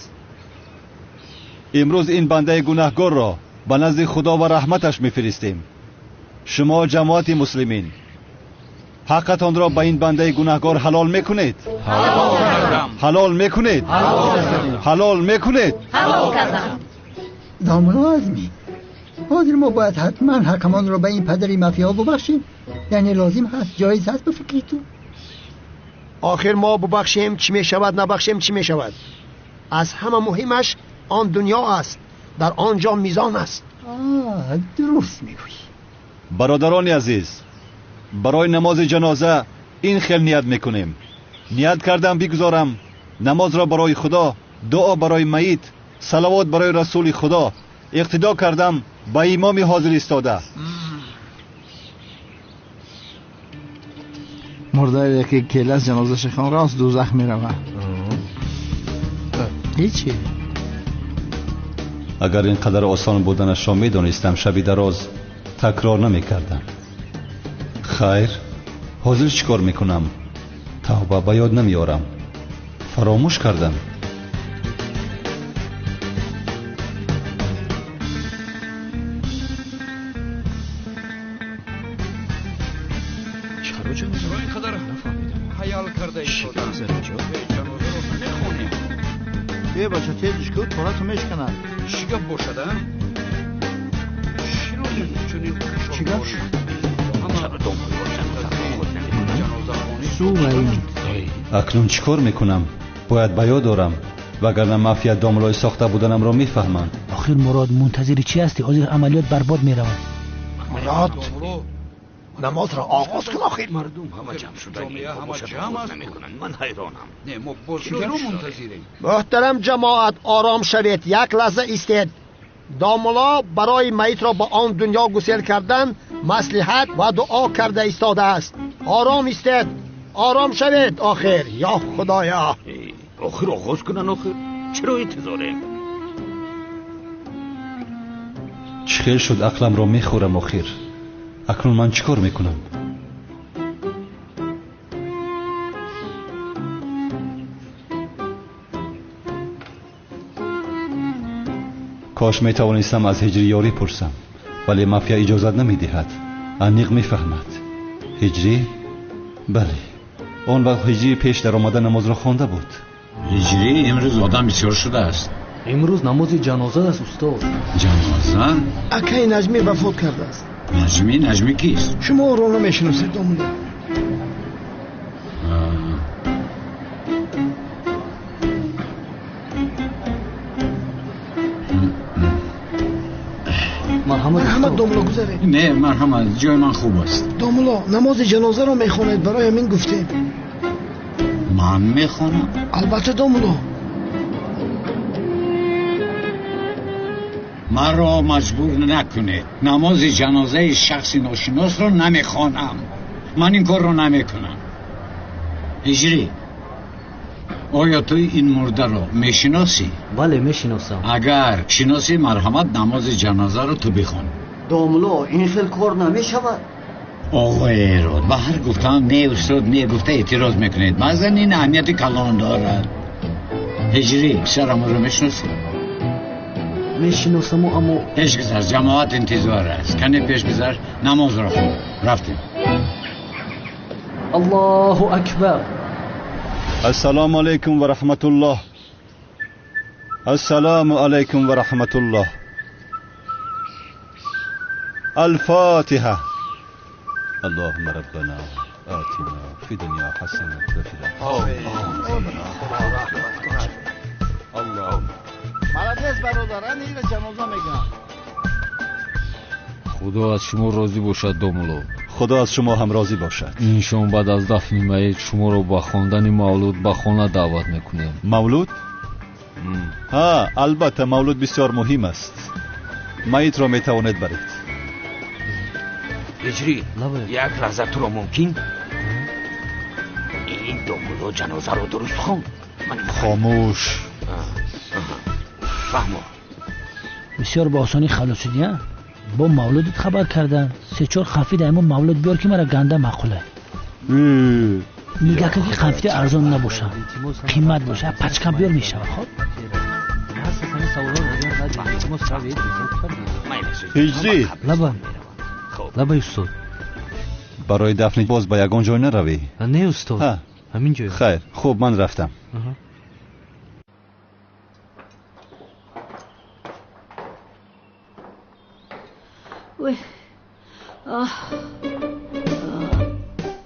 имрӯз ин бандаи гунаҳгорро ба назди Худо ва раҳматаш мефиристем. Шумо ҷамоати муслимин ҳаққатонро ба ин бандаи гунаҳгор ҳалол мекунед? Ҳалол кардам. Ҳалол мекунед? Ҳалол кардам. Ҳалол мекунед? Ҳалол кардам. Домулло Азмӣ, ҳозир мо бояд ҳатман ҳаққамонро ба ин падари мафия бубахшем? Яъне лозим ҳаст, ҷоиз ҳаст ба фикри ту? Охир мо бубахшем чӣ мешавад, набахшем чӣ мешавад? Аз ҳама муҳимаш он дунё аст, дар он ҷо мизон аст. Дуруст мегӯӣ. Бародарони азиз, барои намози ҷаноза ин хел ният мекунем. Ният кардам бигузорам намозро барои Худо, дуо барои майит, салавот барои расули Худо. Иқтидо кардам ба имоми ҳозир истода. Мурдае ки келас ҷанозаша хон рост дӯзах меравад. Ҳечи. Агар ин қадар осон буданашро медонистам, шаби дароз такрор намекардам. Хайр, ҳозир чӣ кор мекунам? Тавба, ба ёд намеорам. Фаромӯш кардам. Е бача, тезиш ку, торату мешканад. Чӣ гап бошад, а? Чӣ гап? Акнун чӣ кор мекунам? Бояд ба ёд орам, вагарна мафия домлои сохта буданамро мефаҳманд. Охир Мурод, мунтазири чӣ ҳастӣ? Ҳозир амалиёт барбод меравад. Мурод, намозро оғоз кун. Охир мардум ҳама ҷамъ шуданд, ҳама ҷамъ аст, намекунанд. Ман ҳайронам. Не, мо боз чиро мунтазирем? Муҳтарам ҷамоат, ором шавед, як лаҳза истед. Домулло барои майитро ба он дунё гусел кардан маслиҳат ва дуо карда истодааст. Ором истед, ором шавед. Охир, ё Худоё, охир оғоз кунанд. Охир чаро интизорем? Чӣ хел шуд ақламро мехӯрам. Охир акнун ман чӣ кор мекунам? Кош метавонистам аз ҳиҷрӣ ёрӣ пурсам, вале мафия иҷозат намедиҳад. Аниқ мефаҳмад. Ҳиҷрӣ? Бале, он вақт ҳиҷрӣ пеш даромада намозро хонда буд. Ҳиҷрӣ, имрӯз одам бисёр шудааст. Имрӯз намози ҷаноза аст, устод. Ҷаноза? Акаи Наҷмӣ вафот кардааст. Наҷмӣ? Наҷмӣ кист? Шумо ӯро намешиносед, домулло. Марҳамат, домулло, гузаред. Не, марҳамат, ҷои ман хуб аст. Домулло, намози ҷанозаро мехонед, барои ҳамин гуфтем. Ман мехонам? Албатта, домулло. Маро маҷбур накунед. Намози ҷанозаи шахси ношиносро намехонам. Ман ин корро намекунам. Ҳиҷрӣ, оё ту ин мурдаро мешиносӣ? Бале, мешиносам. Агар шиносӣ, марҳамат, намози ҷанозаро ту бихон. Домулло, ин хел кор намешавад. Оғои Эрод, ба ҳар гуфтаам не, устод, не гуфта эътироз мекунед. Баъзан ин аҳамияти калон дорад. Ҳиҷрӣ, писарамро мешиносӣ? Мешиносаму, аммо пеш гузар, ҷамоат интизор аст. Кане пеш гузар, намозро хон. Рафтем. Аллоҳу акбар. Ассалому алайкум ва раҳматуллоҳ. Ассалому алайкум ва раҳматуллоҳ. Алфотиҳа. Аллоҳумма роббана атина фи дунё ҳасана ва фил охирати. Молодец, бародар, ана ира ҷаноза мегӯям. Худо аз шумо розӣ бошад, домулло. Худо аз шумо ҳам розӣ бошад. Ин шом баъд аз дафни майит шуморо ба хондани мавлуд ба хона даъват мекунем. Мавлуд? Ҳа, албатта, мавлуд бисёр муҳим аст. Майитро метавонед баред. Ҳиҷрӣ, як лаҳза туро мумкин? Ин домулло ҷанозаро дуруст хонд. Хомӯш. Фаҳмо. Бисёр ба осонӣ халос шудӣ, а? Бо мавлудат хабар кардан. Се-чор қанфи дар ҳамон мавлуд биёр, ки мара ганда маъқула. Нигаҳ кун, ки қанфити арзон набошад, қимат бошад. Пачка биёр мешавад, хоб? Ҳиҷрӣ. Лабам. Хоб. Лабай устод. Барои дафни боз ба ягон ҷой наравӣ? Не устод, ҳамин ҷой. Хайр, хуб, ман рафтам.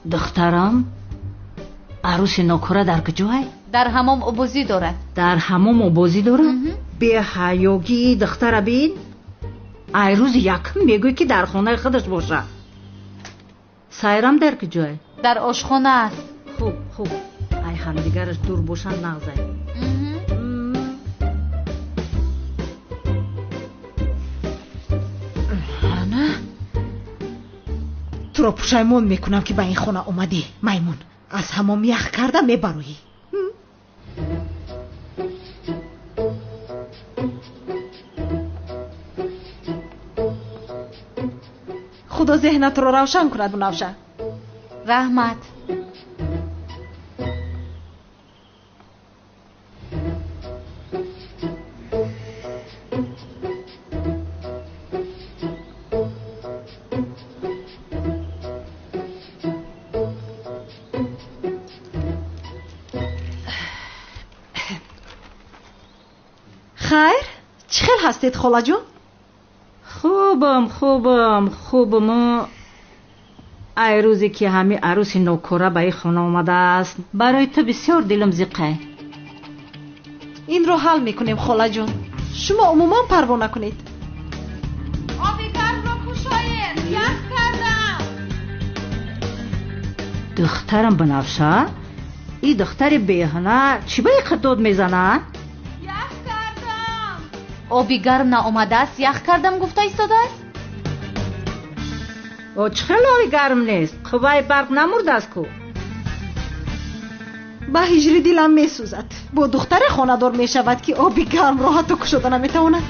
Духтарам, арӯси нокора дар куҷой? Дар ҳамом обозӣ дорад. Дар ҳамом обозӣ дорад? Беҳаёгии духтара бин. Ай рӯзи якум мегӯй, ки дар хонаи худаш бошад. Сайрам дар куҷой? Дар ошхона аст. Хуб, хуб, ай ҳамдигараш дур бошанд нағзай. Ана, туро пушаймон мекунам, ки ба ин хона омадӣ. Маймун, аз ҳамом ях карда мебароӣ. Худо зеҳнатро равшан кунад, Мунавша. Раҳмат. Хайр, чӣ хел ҳастед, холаҷон? Хубам, хубам, хубам. Ай рӯзе ки ҳами арӯси нокора ба ин хона омадааст, барои ту бисёр дилам зиқай. Инро ҳал мекунем, холаҷон. Шумо умуман парво накунед. Оби гармро кушоед, ях кардам. Духтарам Банафша, ин духтари беҳунар чӣ ба ин қад дод мезанад? Ях кардам. Оби гарм наомадааст, ях кардам гуфта истодааст? О, чӣ хел оби гарм нест? Қувваи барқ намурдааст ку. Ба ҳиҷри дилам месӯзад. Бо духтаре хонадор мешавад, ки оби гармро ҳатто кушода наметавонад.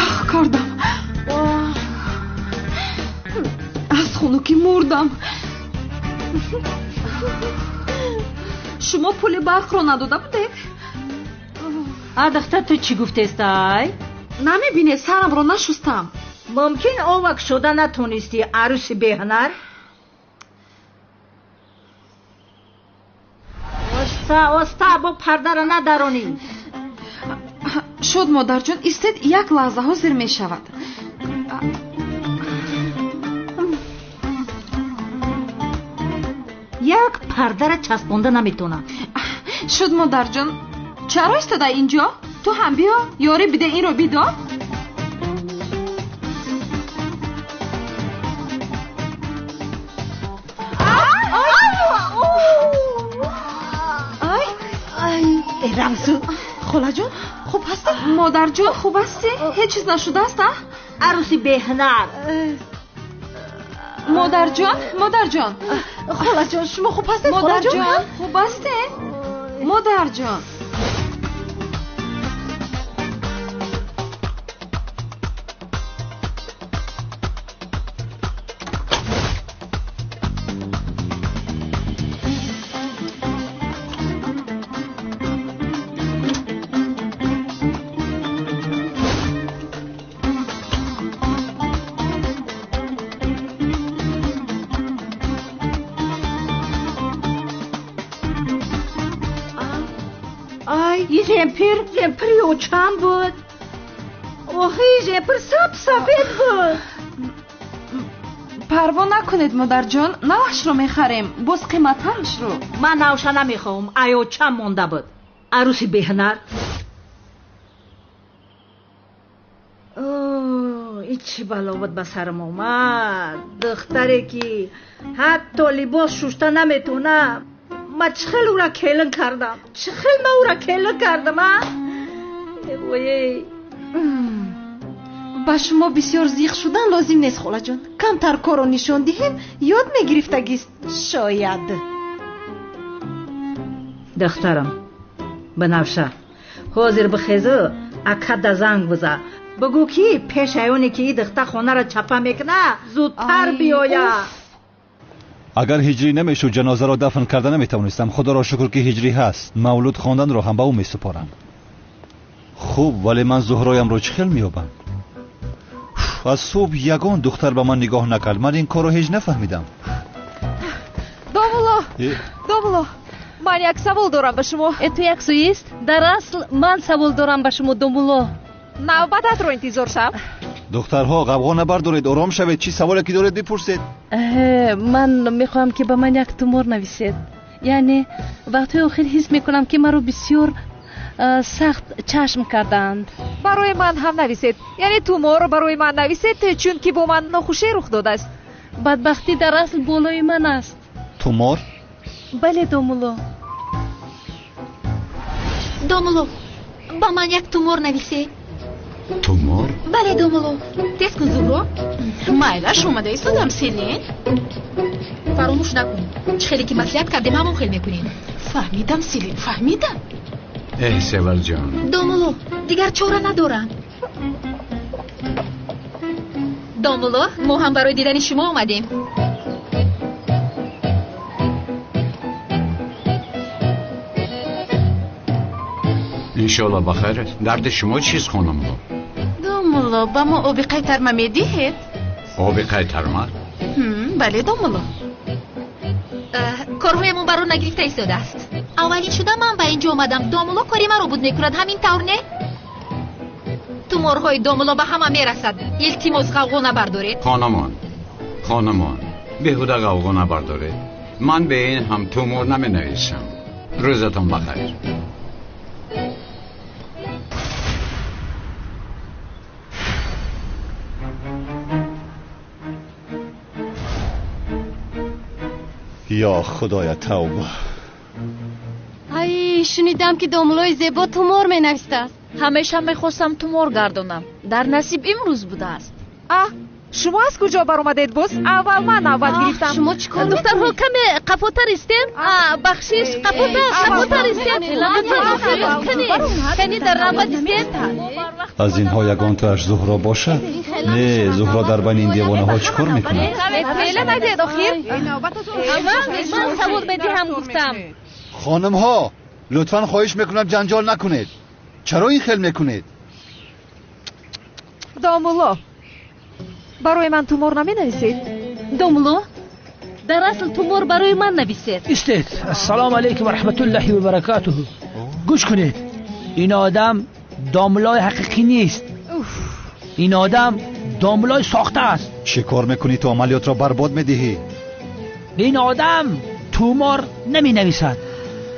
Ях кардам. Аз хунукӣ мурдам. Шумо пули барқро надода будед? А духтар, ту чӣ гуфтестай? Намебинед, сарамро нашустам. Мумкин ова кушода натонистӣ, арӯси беҳунар? Оста, оста, бо пардара надаронӣ. Шуд, модарҷон, истед, як лаҳза, ҳозир мешавад. Як пардара часпонда наметонам. Шуд, модарҷон, чаро истода инҷо? Ту ҳам биё, ёрӣ биде, инро бидор. Рамзу, холаҷон, хуб ҳастед? Модарҷон, хуб ҳастӣ? Ҳеҷ чиз нашудааст, а? Арӯси беҳунар. Модарҷон, модарҷон. Холаҷон, шумо хуб ҳастед? Модарҷон, хуб ҳастед? Модарҷон. Жемпир, жемпири очам буд. Охи, жемпир саб сафед буд. Парво накунед, модарҷон, навашро мехарем, боз қиматтарашро. Ман навша намехоҳам, ай очам монда буд. Арӯси беҳунар. Ин чӣ бало буд ба сарам омад? Духтаре ки ҳатто либос шушта наметавонад. Ма чӣ хел ӯра келин кардам? Чӣ хел ма ӯра келин кардам, а? Ой. Ба шумо бисёр зиқ шудан лозим нест, холаҷон. Камтар корро нишон диҳем, ёд мегирифтагист, шояд. Духтарам, Банафша, ҳозир бихезу акада занг биза. Бигӯ, ки пеш аёне ки ин духтар хонаро чапа мекунад, зудтар биёяд. Агар ҳиҷрӣ намешуд, ҷанозаро дафн карда наметавонистам. Худоро шукр, ки ҳиҷрӣ ҳаст. Мавлуд хонданро ҳам ба ӯ месупорам. Хуб, вале ман Зуҳроямро чӣ хел меёбам? Аз субҳ ягон духтар ба ман нигоҳ накард. Ман ин корро ҳеҷ нафаҳмидам. Домулло, домулло, ман як савол дорам ба шумо. Ту як суист? Дар асл ман савол дорам ба шумо, домулло. Навбататро интизор шав. Духтарҳо, ғавғо набардоред, ором шавед. Чӣ саволе ки доред бипурсед. Ман мехоҳам ки ба ман як тумор нависед. Яъне вақтҳои охир ҳис мекунам ки маро бисёр сахт чашм кардаанд. Барои ман ҳам нависед. Яъне туморро барои ман нависед, чунки бо ман нохушӣ рух додааст. Бадбахтӣ дар асл болои ман аст. Тумор? Бале, домулло. Домулло, ба ман як тумор нависед. Тумор? Бале, домулло. Тез кун, Зуҳро. Майлаш, омада истодам, Селин. Фаромӯш накун, чӣ хеле ки маслиҳат кардем, ҳамон хел мекунем. Фаҳмидам, Селин, фаҳмидам. Эҳ, Севалҷон. Домулло, дигар чора надорам. Домулло, мо ҳам барои дидани шумо омадем. Иншоалло ба хайр аст. Дарди шумо чист, хонумҳо? Домулло, ба мо оби қайтарма медиҳед? Оби қайтарма? Бале, домулло. Корҳоямон баро нагирифта истодааст. Аввалин шуда ман ба инҷо омадам. Домулло кори маро буд мекунад, ҳамин тавр не? Туморҳои домулло ба ҳама мерасад. Илтимос, ғавғо набардоред. Хонумон, хонумон, беҳуда ғавғо набардоред. Ман бе ин ҳам тумор наменависам. Рӯзатон ба хайр. Ё худоя, тавба. Ай, шунидам ки домуллои зебо тумор менавистааст. Ҳамеша мехостам тумор гардонам. Дар насиб имрӯз будааст. А, шумо аз куҷо баромадед боз? Аввал ман навбат гирифтам. Шумо чӣ кор? Духтарҳо, каме қафотар истем. Бахшиш, қафотар, қафотар истем. Кани дар навбат истем. Аз инҳо ягонтоаш Зуҳро бошад? Не, Зуҳро дар байни ин девонаҳо чӣ кор мекунад? Феъла надиҳед охир. Ман савол медиҳам, гуфтам. Хонумҳо, лутфан хоҳиш мекунам ҷанҷол накунед. Чаро ин хел мекунед? Домулло, барои ман тумор наменависед? Домулло, дар асл тумор барои ман нависед. Истед. Ассалому алайкум ва раҳматуллоҳи ва баракатуҳу. Гӯш кунед, ин одам домуллои ҳақиқӣ нест. Ин одам домуллои сохта аст. Чӣ кор мекунӣ? Ту амалиётро барбод медиҳӣ. Ин одам тумор наменависад,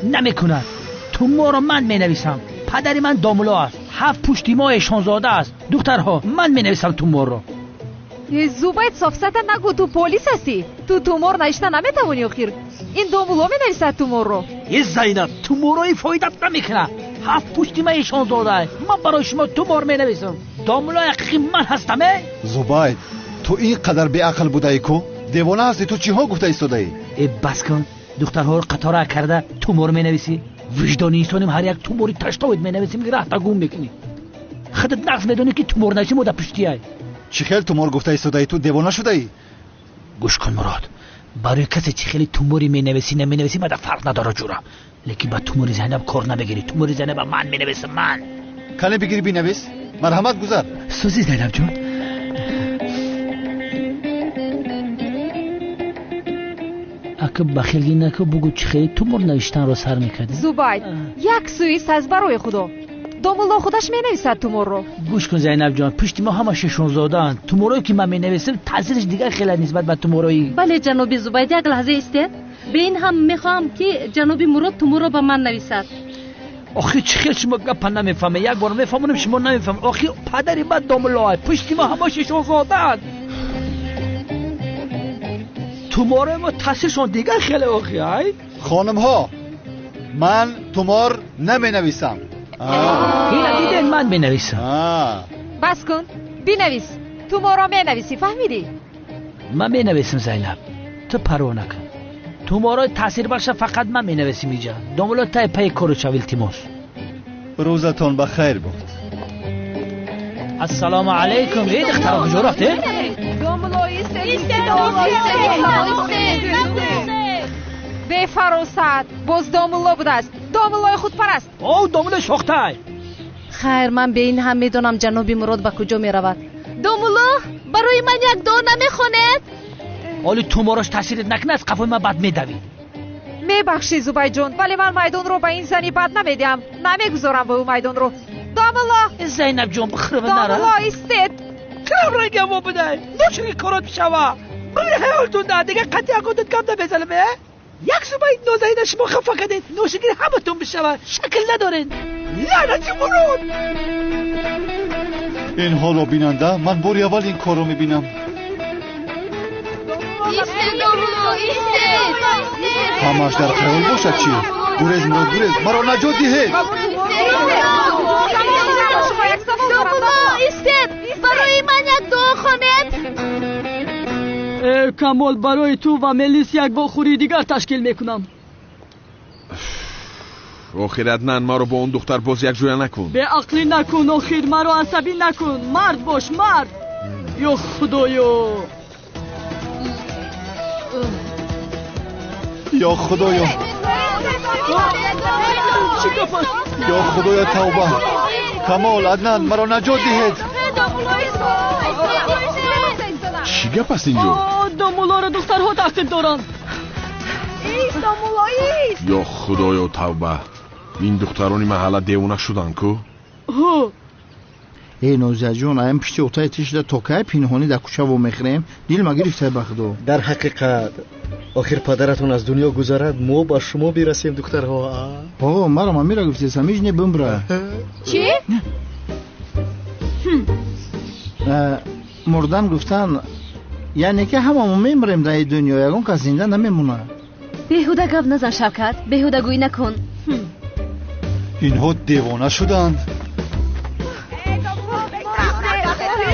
намекунад. Туморро ман менависам. Падари ман домулло аст. Ҳафт пушти мо эшонзода аст. Духтарҳо, ман менависам туморро. Зубайд, софсата нагӯ, ту полис ҳастӣ. Ту тумор навишта наметавонӣ охир. Ин домулло менависад туморро. Э, Зайнаб, туморҳои фоидат намекунад. Ҳафт пушти ман эшонзода. Ман барои шумо тумор менависам. Домуллои ҳақиқӣ ман ҳастам, э? Зубайд, ту ин қадар беақл будаӣ ку? Девона ҳастӣ, ту чиҳо гуфта истодаӣ? Э, бас кун. Духтарҳоро қатора карда тумор менависӣ. Виҷдони инсоним ҳар як тумори таштовид менависим, ки раҳта гум мекунӣ. Худат нағз медонӣ ки тумор нависӣ мо дар пуштиай. Чӣ хел тумор гуфта истодаӣ? Ту девона шудаӣ? Гӯш кун, Мурод, барои касе чӣ хеле тумори менависӣ наменависӣ мада фарқ надорад, ҷура. Лекин ба тумори Зайнаб кор намегирӣ. Тумори Зайнаба ман менависам, ман. Кане бигирӣ бинавис. Марҳамат, гузар. Сӯзи Зайнаб ҷон. Ака бахилгӣ наку, бугӯ чӣ хеле тумор навиштанро сар мекардӣ? Зубайд, як суист аст барои худо. Домулло худаш менависад туморро. Гӯш кун, Зайнаб ҷон, пушти мо ҳама шешонзодаанд. Туморое ки ман менависам таъсираш дигар хеле нисбат ба туморои. Бале, ҷаноби Зубайд, як лаҳза истед. Бе ин ҳам мехоҳам ки ҷаноби Мурод туморро ба ман нависад. Охир чӣ хел шумо гапа намефаҳмед? Як бор мефаҳмонем, шумо намефаҳмед. Охир падари ман домуллоа, пушти мо ҳама шешонзодаанд. Туморои мо таъсиршон дигар хеле охи, ай? Хонумҳо, ман тумор наменависам. Ина дидед, ман менависам. Бас кун, бинавис. Туморро менависӣ, фаҳмидӣ? Ман менависам, Зайнаб, ту парво накун. Туморои таъсирбахша фақат ман менависим иҷа. Домулло тай пайи кору шав, илтимос. Рӯзатон ба хайр буд. Ассалому алайкум. Эй, духтаро, куҷо рафтед? Бефаросат, боз домулло будааст. Домуллои худпараст. О, домуллои сохтай. Хайр, ман бе ин ҳам медонам ҷаноби Мурод ба куҷо меравад. Домулло, Барои ман як дуо намехонед? Ҳоли туморош таъсират накунад, аз қафои ман бад медавӣ. Мебахшӣ, Зубайдҷон, вале ман майдонро ба ин зани бад намедиҳам. Намегузорам ба ӯ майдонро. Домулло! Зайнабҷон, бихӯрва нара. Домулло, истед! Кирам рангамо бидай? Ношуки корот бишава. Бигир ҳаёлтунда, дигар қатъи ягонтон гап намезанам, э? Як Зубайд нозанина шумо хафа кардед, ношукри ҳаматон бишава. Шакл надоред. Лаънати Мурод! Ин ҳоло бинанда, ман бори аввал ин корро мебинам. Истед, домулло, истед! Ҳамааш дар хаёл бошад чӣ? Гурез, Мурод, гурез, маро наҷот диҳед! Домулло, истед! Барои ман як дуо хонед! Э, Камол, барои ту ва Мелис як вохӯрии дигар ташкил мекунам. Охир, Аднан, маро бо он духтар боз якҷоя накун. Беақлӣ накун, охир, маро асабӣ накун. Мард бош, мард. Ё Худоё! Ё Худоё! Чӣ гап аст? Ё Худоё, тавба! Камол, Аднан, маро наҷот диҳед! Чӣ гап аст инҷо? Домуллоро духтарҳо таъқиб доранд. Ист, домулло, ист! Ё Худоё, тавба! Ин духтарони маҳалла девона шуданд ку? Ҳо. Эй, Нозияҷон, аям пишти отаи тишда то кай пинҳонӣ дар кӯча вомехӯрем? Дилма гирифтай ба Худо. Дар ҳақиқат, охир падаратон аз дунё гузарад, мо ба шумо бирасем, духтарҳо. О, маро мамира гуфтесам, ҳеҷ не бимбра. Чӣ? Мурдан гуфтан, яъне ки ҳамамо мемирем дар ин дунё, ягон кас зинда намемонад. Беҳуда гап назан, Шавкат, беҳудагӯӣ накун. Инҳо девона шуданд.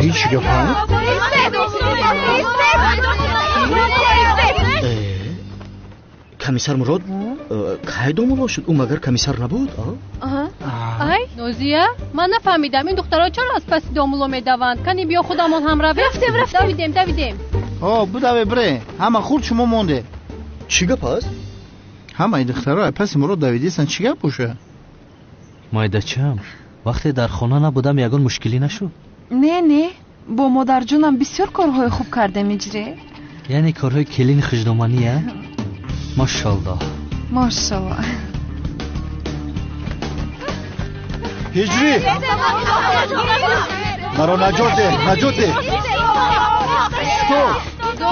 Ҳеҷ гап ҳа? Комиссар Мурод кай домулло шуд? Ӯ магар комиссар набуд? Ай, Нозия, ман нафаҳмидам, ин духтарҳо чаро аз паси домулло медаванд? Кани биё худамон ҳам равем. Рафтем, рафтем. Давидем, давидем. О, будаве бре, ҳама хурд шумо монде. Чӣ гап аст? Ҳамаи духтарҳо аз паси Мурод давидистанд, чӣ гап боша? Майдачам, вақте дар хона набудам, ягон мушкилӣ нашуд? Не, не, бо модарҷонам бисёр корҳои хуб кардем, иҷре. Яъне корҳои келини хуждоманӣ, а? Машаллоҳ. Машаллоҳ. Ҳиҷрӣ! Маро наҷот деҳ, наҷот деҳ!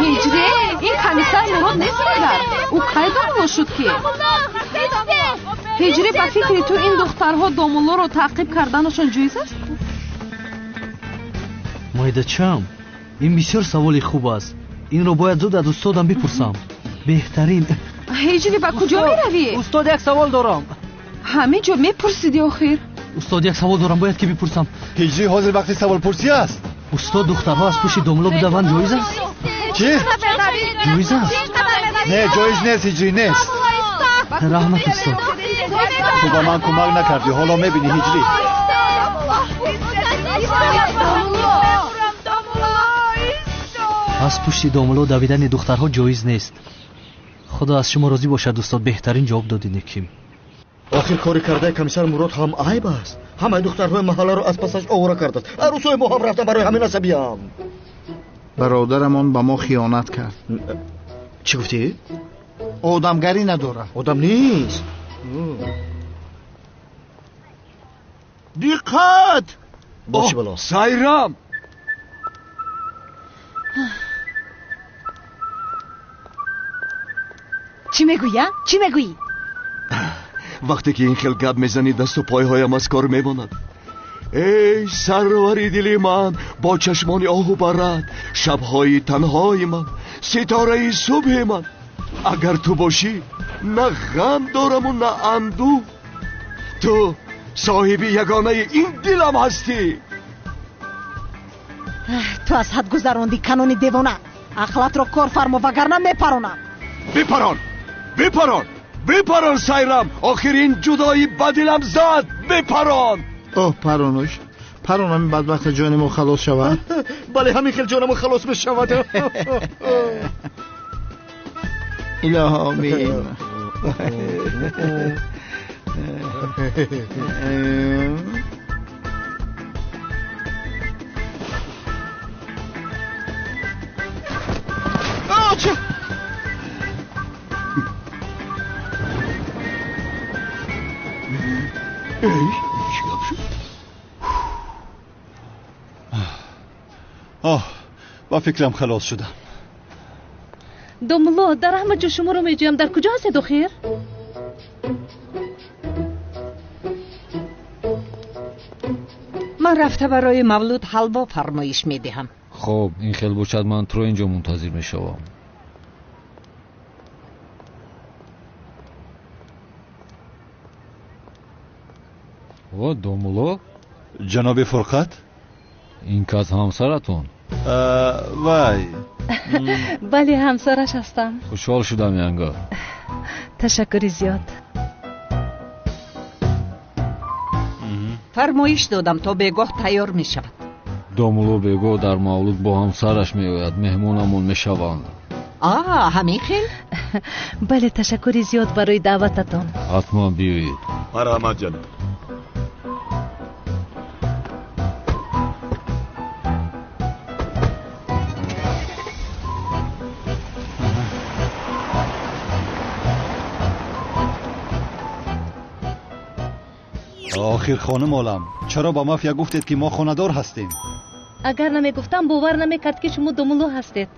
Ҳиҷрӣ, ин комиссар Мурод нест магар? Ӯ кай домулло шуд ки? Ҳиҷрӣ, ба фикри ту ин духтарҳо домуллоро таъқиб карданашон ҷоиз аст? Майдачам, ин бисёр саволи хуб аст. Инро бояд зуд аз устодам бипурсам. Беҳтарин. Ҳиҷрӣ, ба куҷо меравӣ? Устод, як савол дорам. Ҳамин ҷо мепурсидӣ охир. Устод, як савол дорам, бояд ки бипурсам. Ҳиҷрӣ, ҳозир вақти саволпурсӣ аст. Устод, духтарҳо аз пушти домулло бидаванд ҷоиз аст? Чӣ? Ҷоиз аст? Не, ҷоиз нест, ҳиҷрӣ, нест. Раҳмат, устод. Ту ба ман кӯмак накардӣ, ҳоло мебинӣ, ҳиҷрӣ. Аз пушти домулло давидани духтарҳо ҷоиз нест. Худо аз шумо розӣ бошад, устод, беҳтарин ҷавоб додед, неким. Охир кори кардаи комиссар Мурод ҳам айб аст. Ҳамаи духтарҳои маҳалларо аз пасаш овора кардааст. Арӯсҳои мо ҳам рафтан барои ҳамин асабиям. Бародарамон ба мо хиёнат кард. Чӣ гуфтӣ? Одамгарӣ надорад. Одам нест. Диққат! Боши бало. Сайрам! Чӣ мегӯӣ, а? Чӣ мегӯӣ? Вақте ки ин хел гап мезанӣ, дасту пойҳоям аз кор мемонад. Эй сарвари дили ман, бо чашмони оҳу барад, шабҳои танҳои ман, ситораи субҳи ман. Агар ту бошӣ, на ғам дораму на андӯҳ. Ту соҳиби ягонаи ин дилам ҳастӣ. Ту аз ҳад гузарондӣ, канони девона. Ақлатро кор фармо, вагарна мепаронам. Бипарон, бипарон, бипарон, Сайрам. Охир ин ҷудоӣ ба дилам зад. Бипарон. Оҳ, паронуш, парон, ҳамин бадбахта ҷони мо халос шавад. Бале, ҳамин хел ҷонамо халос мешавад. Илоҳо омин. Чӣ гап шуд? Оҳ, ба фикрам халос шудам. Домулло, дар ҳама ҷо шуморо меҷӯям. Дар куҷо ҳастед охир? Ман рафта барои мавлуд ҳалво фармоиш медиҳам. Хоб, ин хел бошад, ман туро инҷо мунтазир мешавам. О, домулло? Ҷаноби Фурқат? Ин кас ҳамсаратон? Вай. Бале, ҳамсараш ҳастам. Хушҳол шудам, янга. Ташаккури зиёд. Фармоиш додам, то бегоҳ тайёр мешавад. Домулло бегоҳ дар мавлуд бо ҳамсараш меояд, меҳмонамон мешаванд. А, ҳамин хел? Бале, ташаккури зиёд барои даъвататон. Ҳатман биёед. Марҳамат, ҷаноб. Охир хонум олам, чаро ба мафия гуфтед, ки мо хонадор ҳастем? Агар намегуфтам, бовар намекард, ки шумо домулло ҳастед.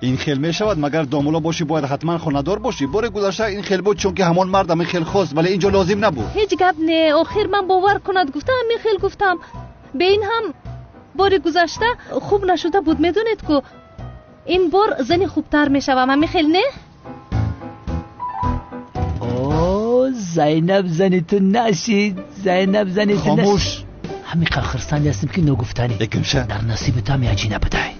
Ин хел мешавад, магар домулло бошӣ бояд ҳатман хонадор бошӣ? Бори гузашта ин хел буд, чунки ҳамон мард ҳамин хел хост, вале инҷо лозим набуд. Ҳеҷ гап не, охир ман бовар кунад гуфтам, ҳамин хел гуфтам. Бе ин ҳам бори гузашта хуб нашуда буд, медонед ку. Ин бор зани хубтар мешавам, ҳамин хел не? Зайнаб зани ту нашид, Зайнаб зани ту. Хомӯш. Ҳамин қадр хурсанде ҳастем, ки ногуфтанӣ. Экимша. Дар насиби ту ҳам як ҷина будай.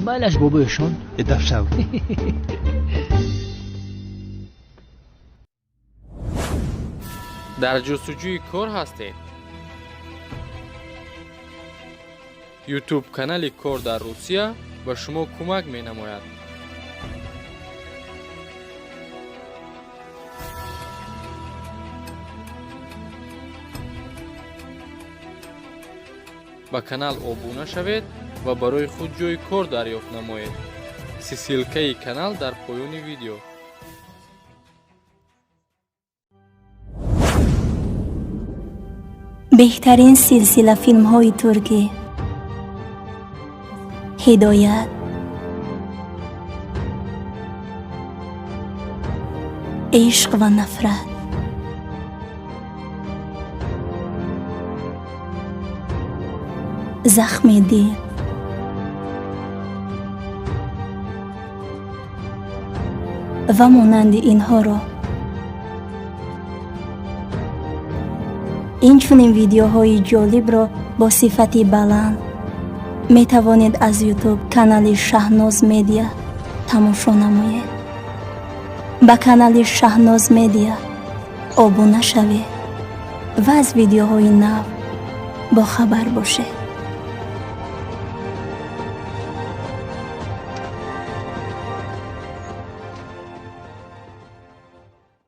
Майлаш, бобоёшон. Дафшав. Дар ҷустуҷӯи кор ҳастед? Ютуб канали Кор дар Русия ба шумо кӯмак менамояд. Ба канал обуна шавед ва барои худ ҷойи кор дарёфт намоед. Ссилкаи канал дар поёни видео. Беҳтарин силсила филмҳои туркӣ, Ҳидоят, Ишқ ва нафрат, Захми дил, ва монанди инҳоро. Инчунин видеоҳои ҷолибро бо сифати баланд метавонед аз Ютуб канали Шаҳноз Медиа тамошо намоед. Ба канали Шаҳноз Медиа обуна шавед ва аз видеоҳои нав бохабар бошед.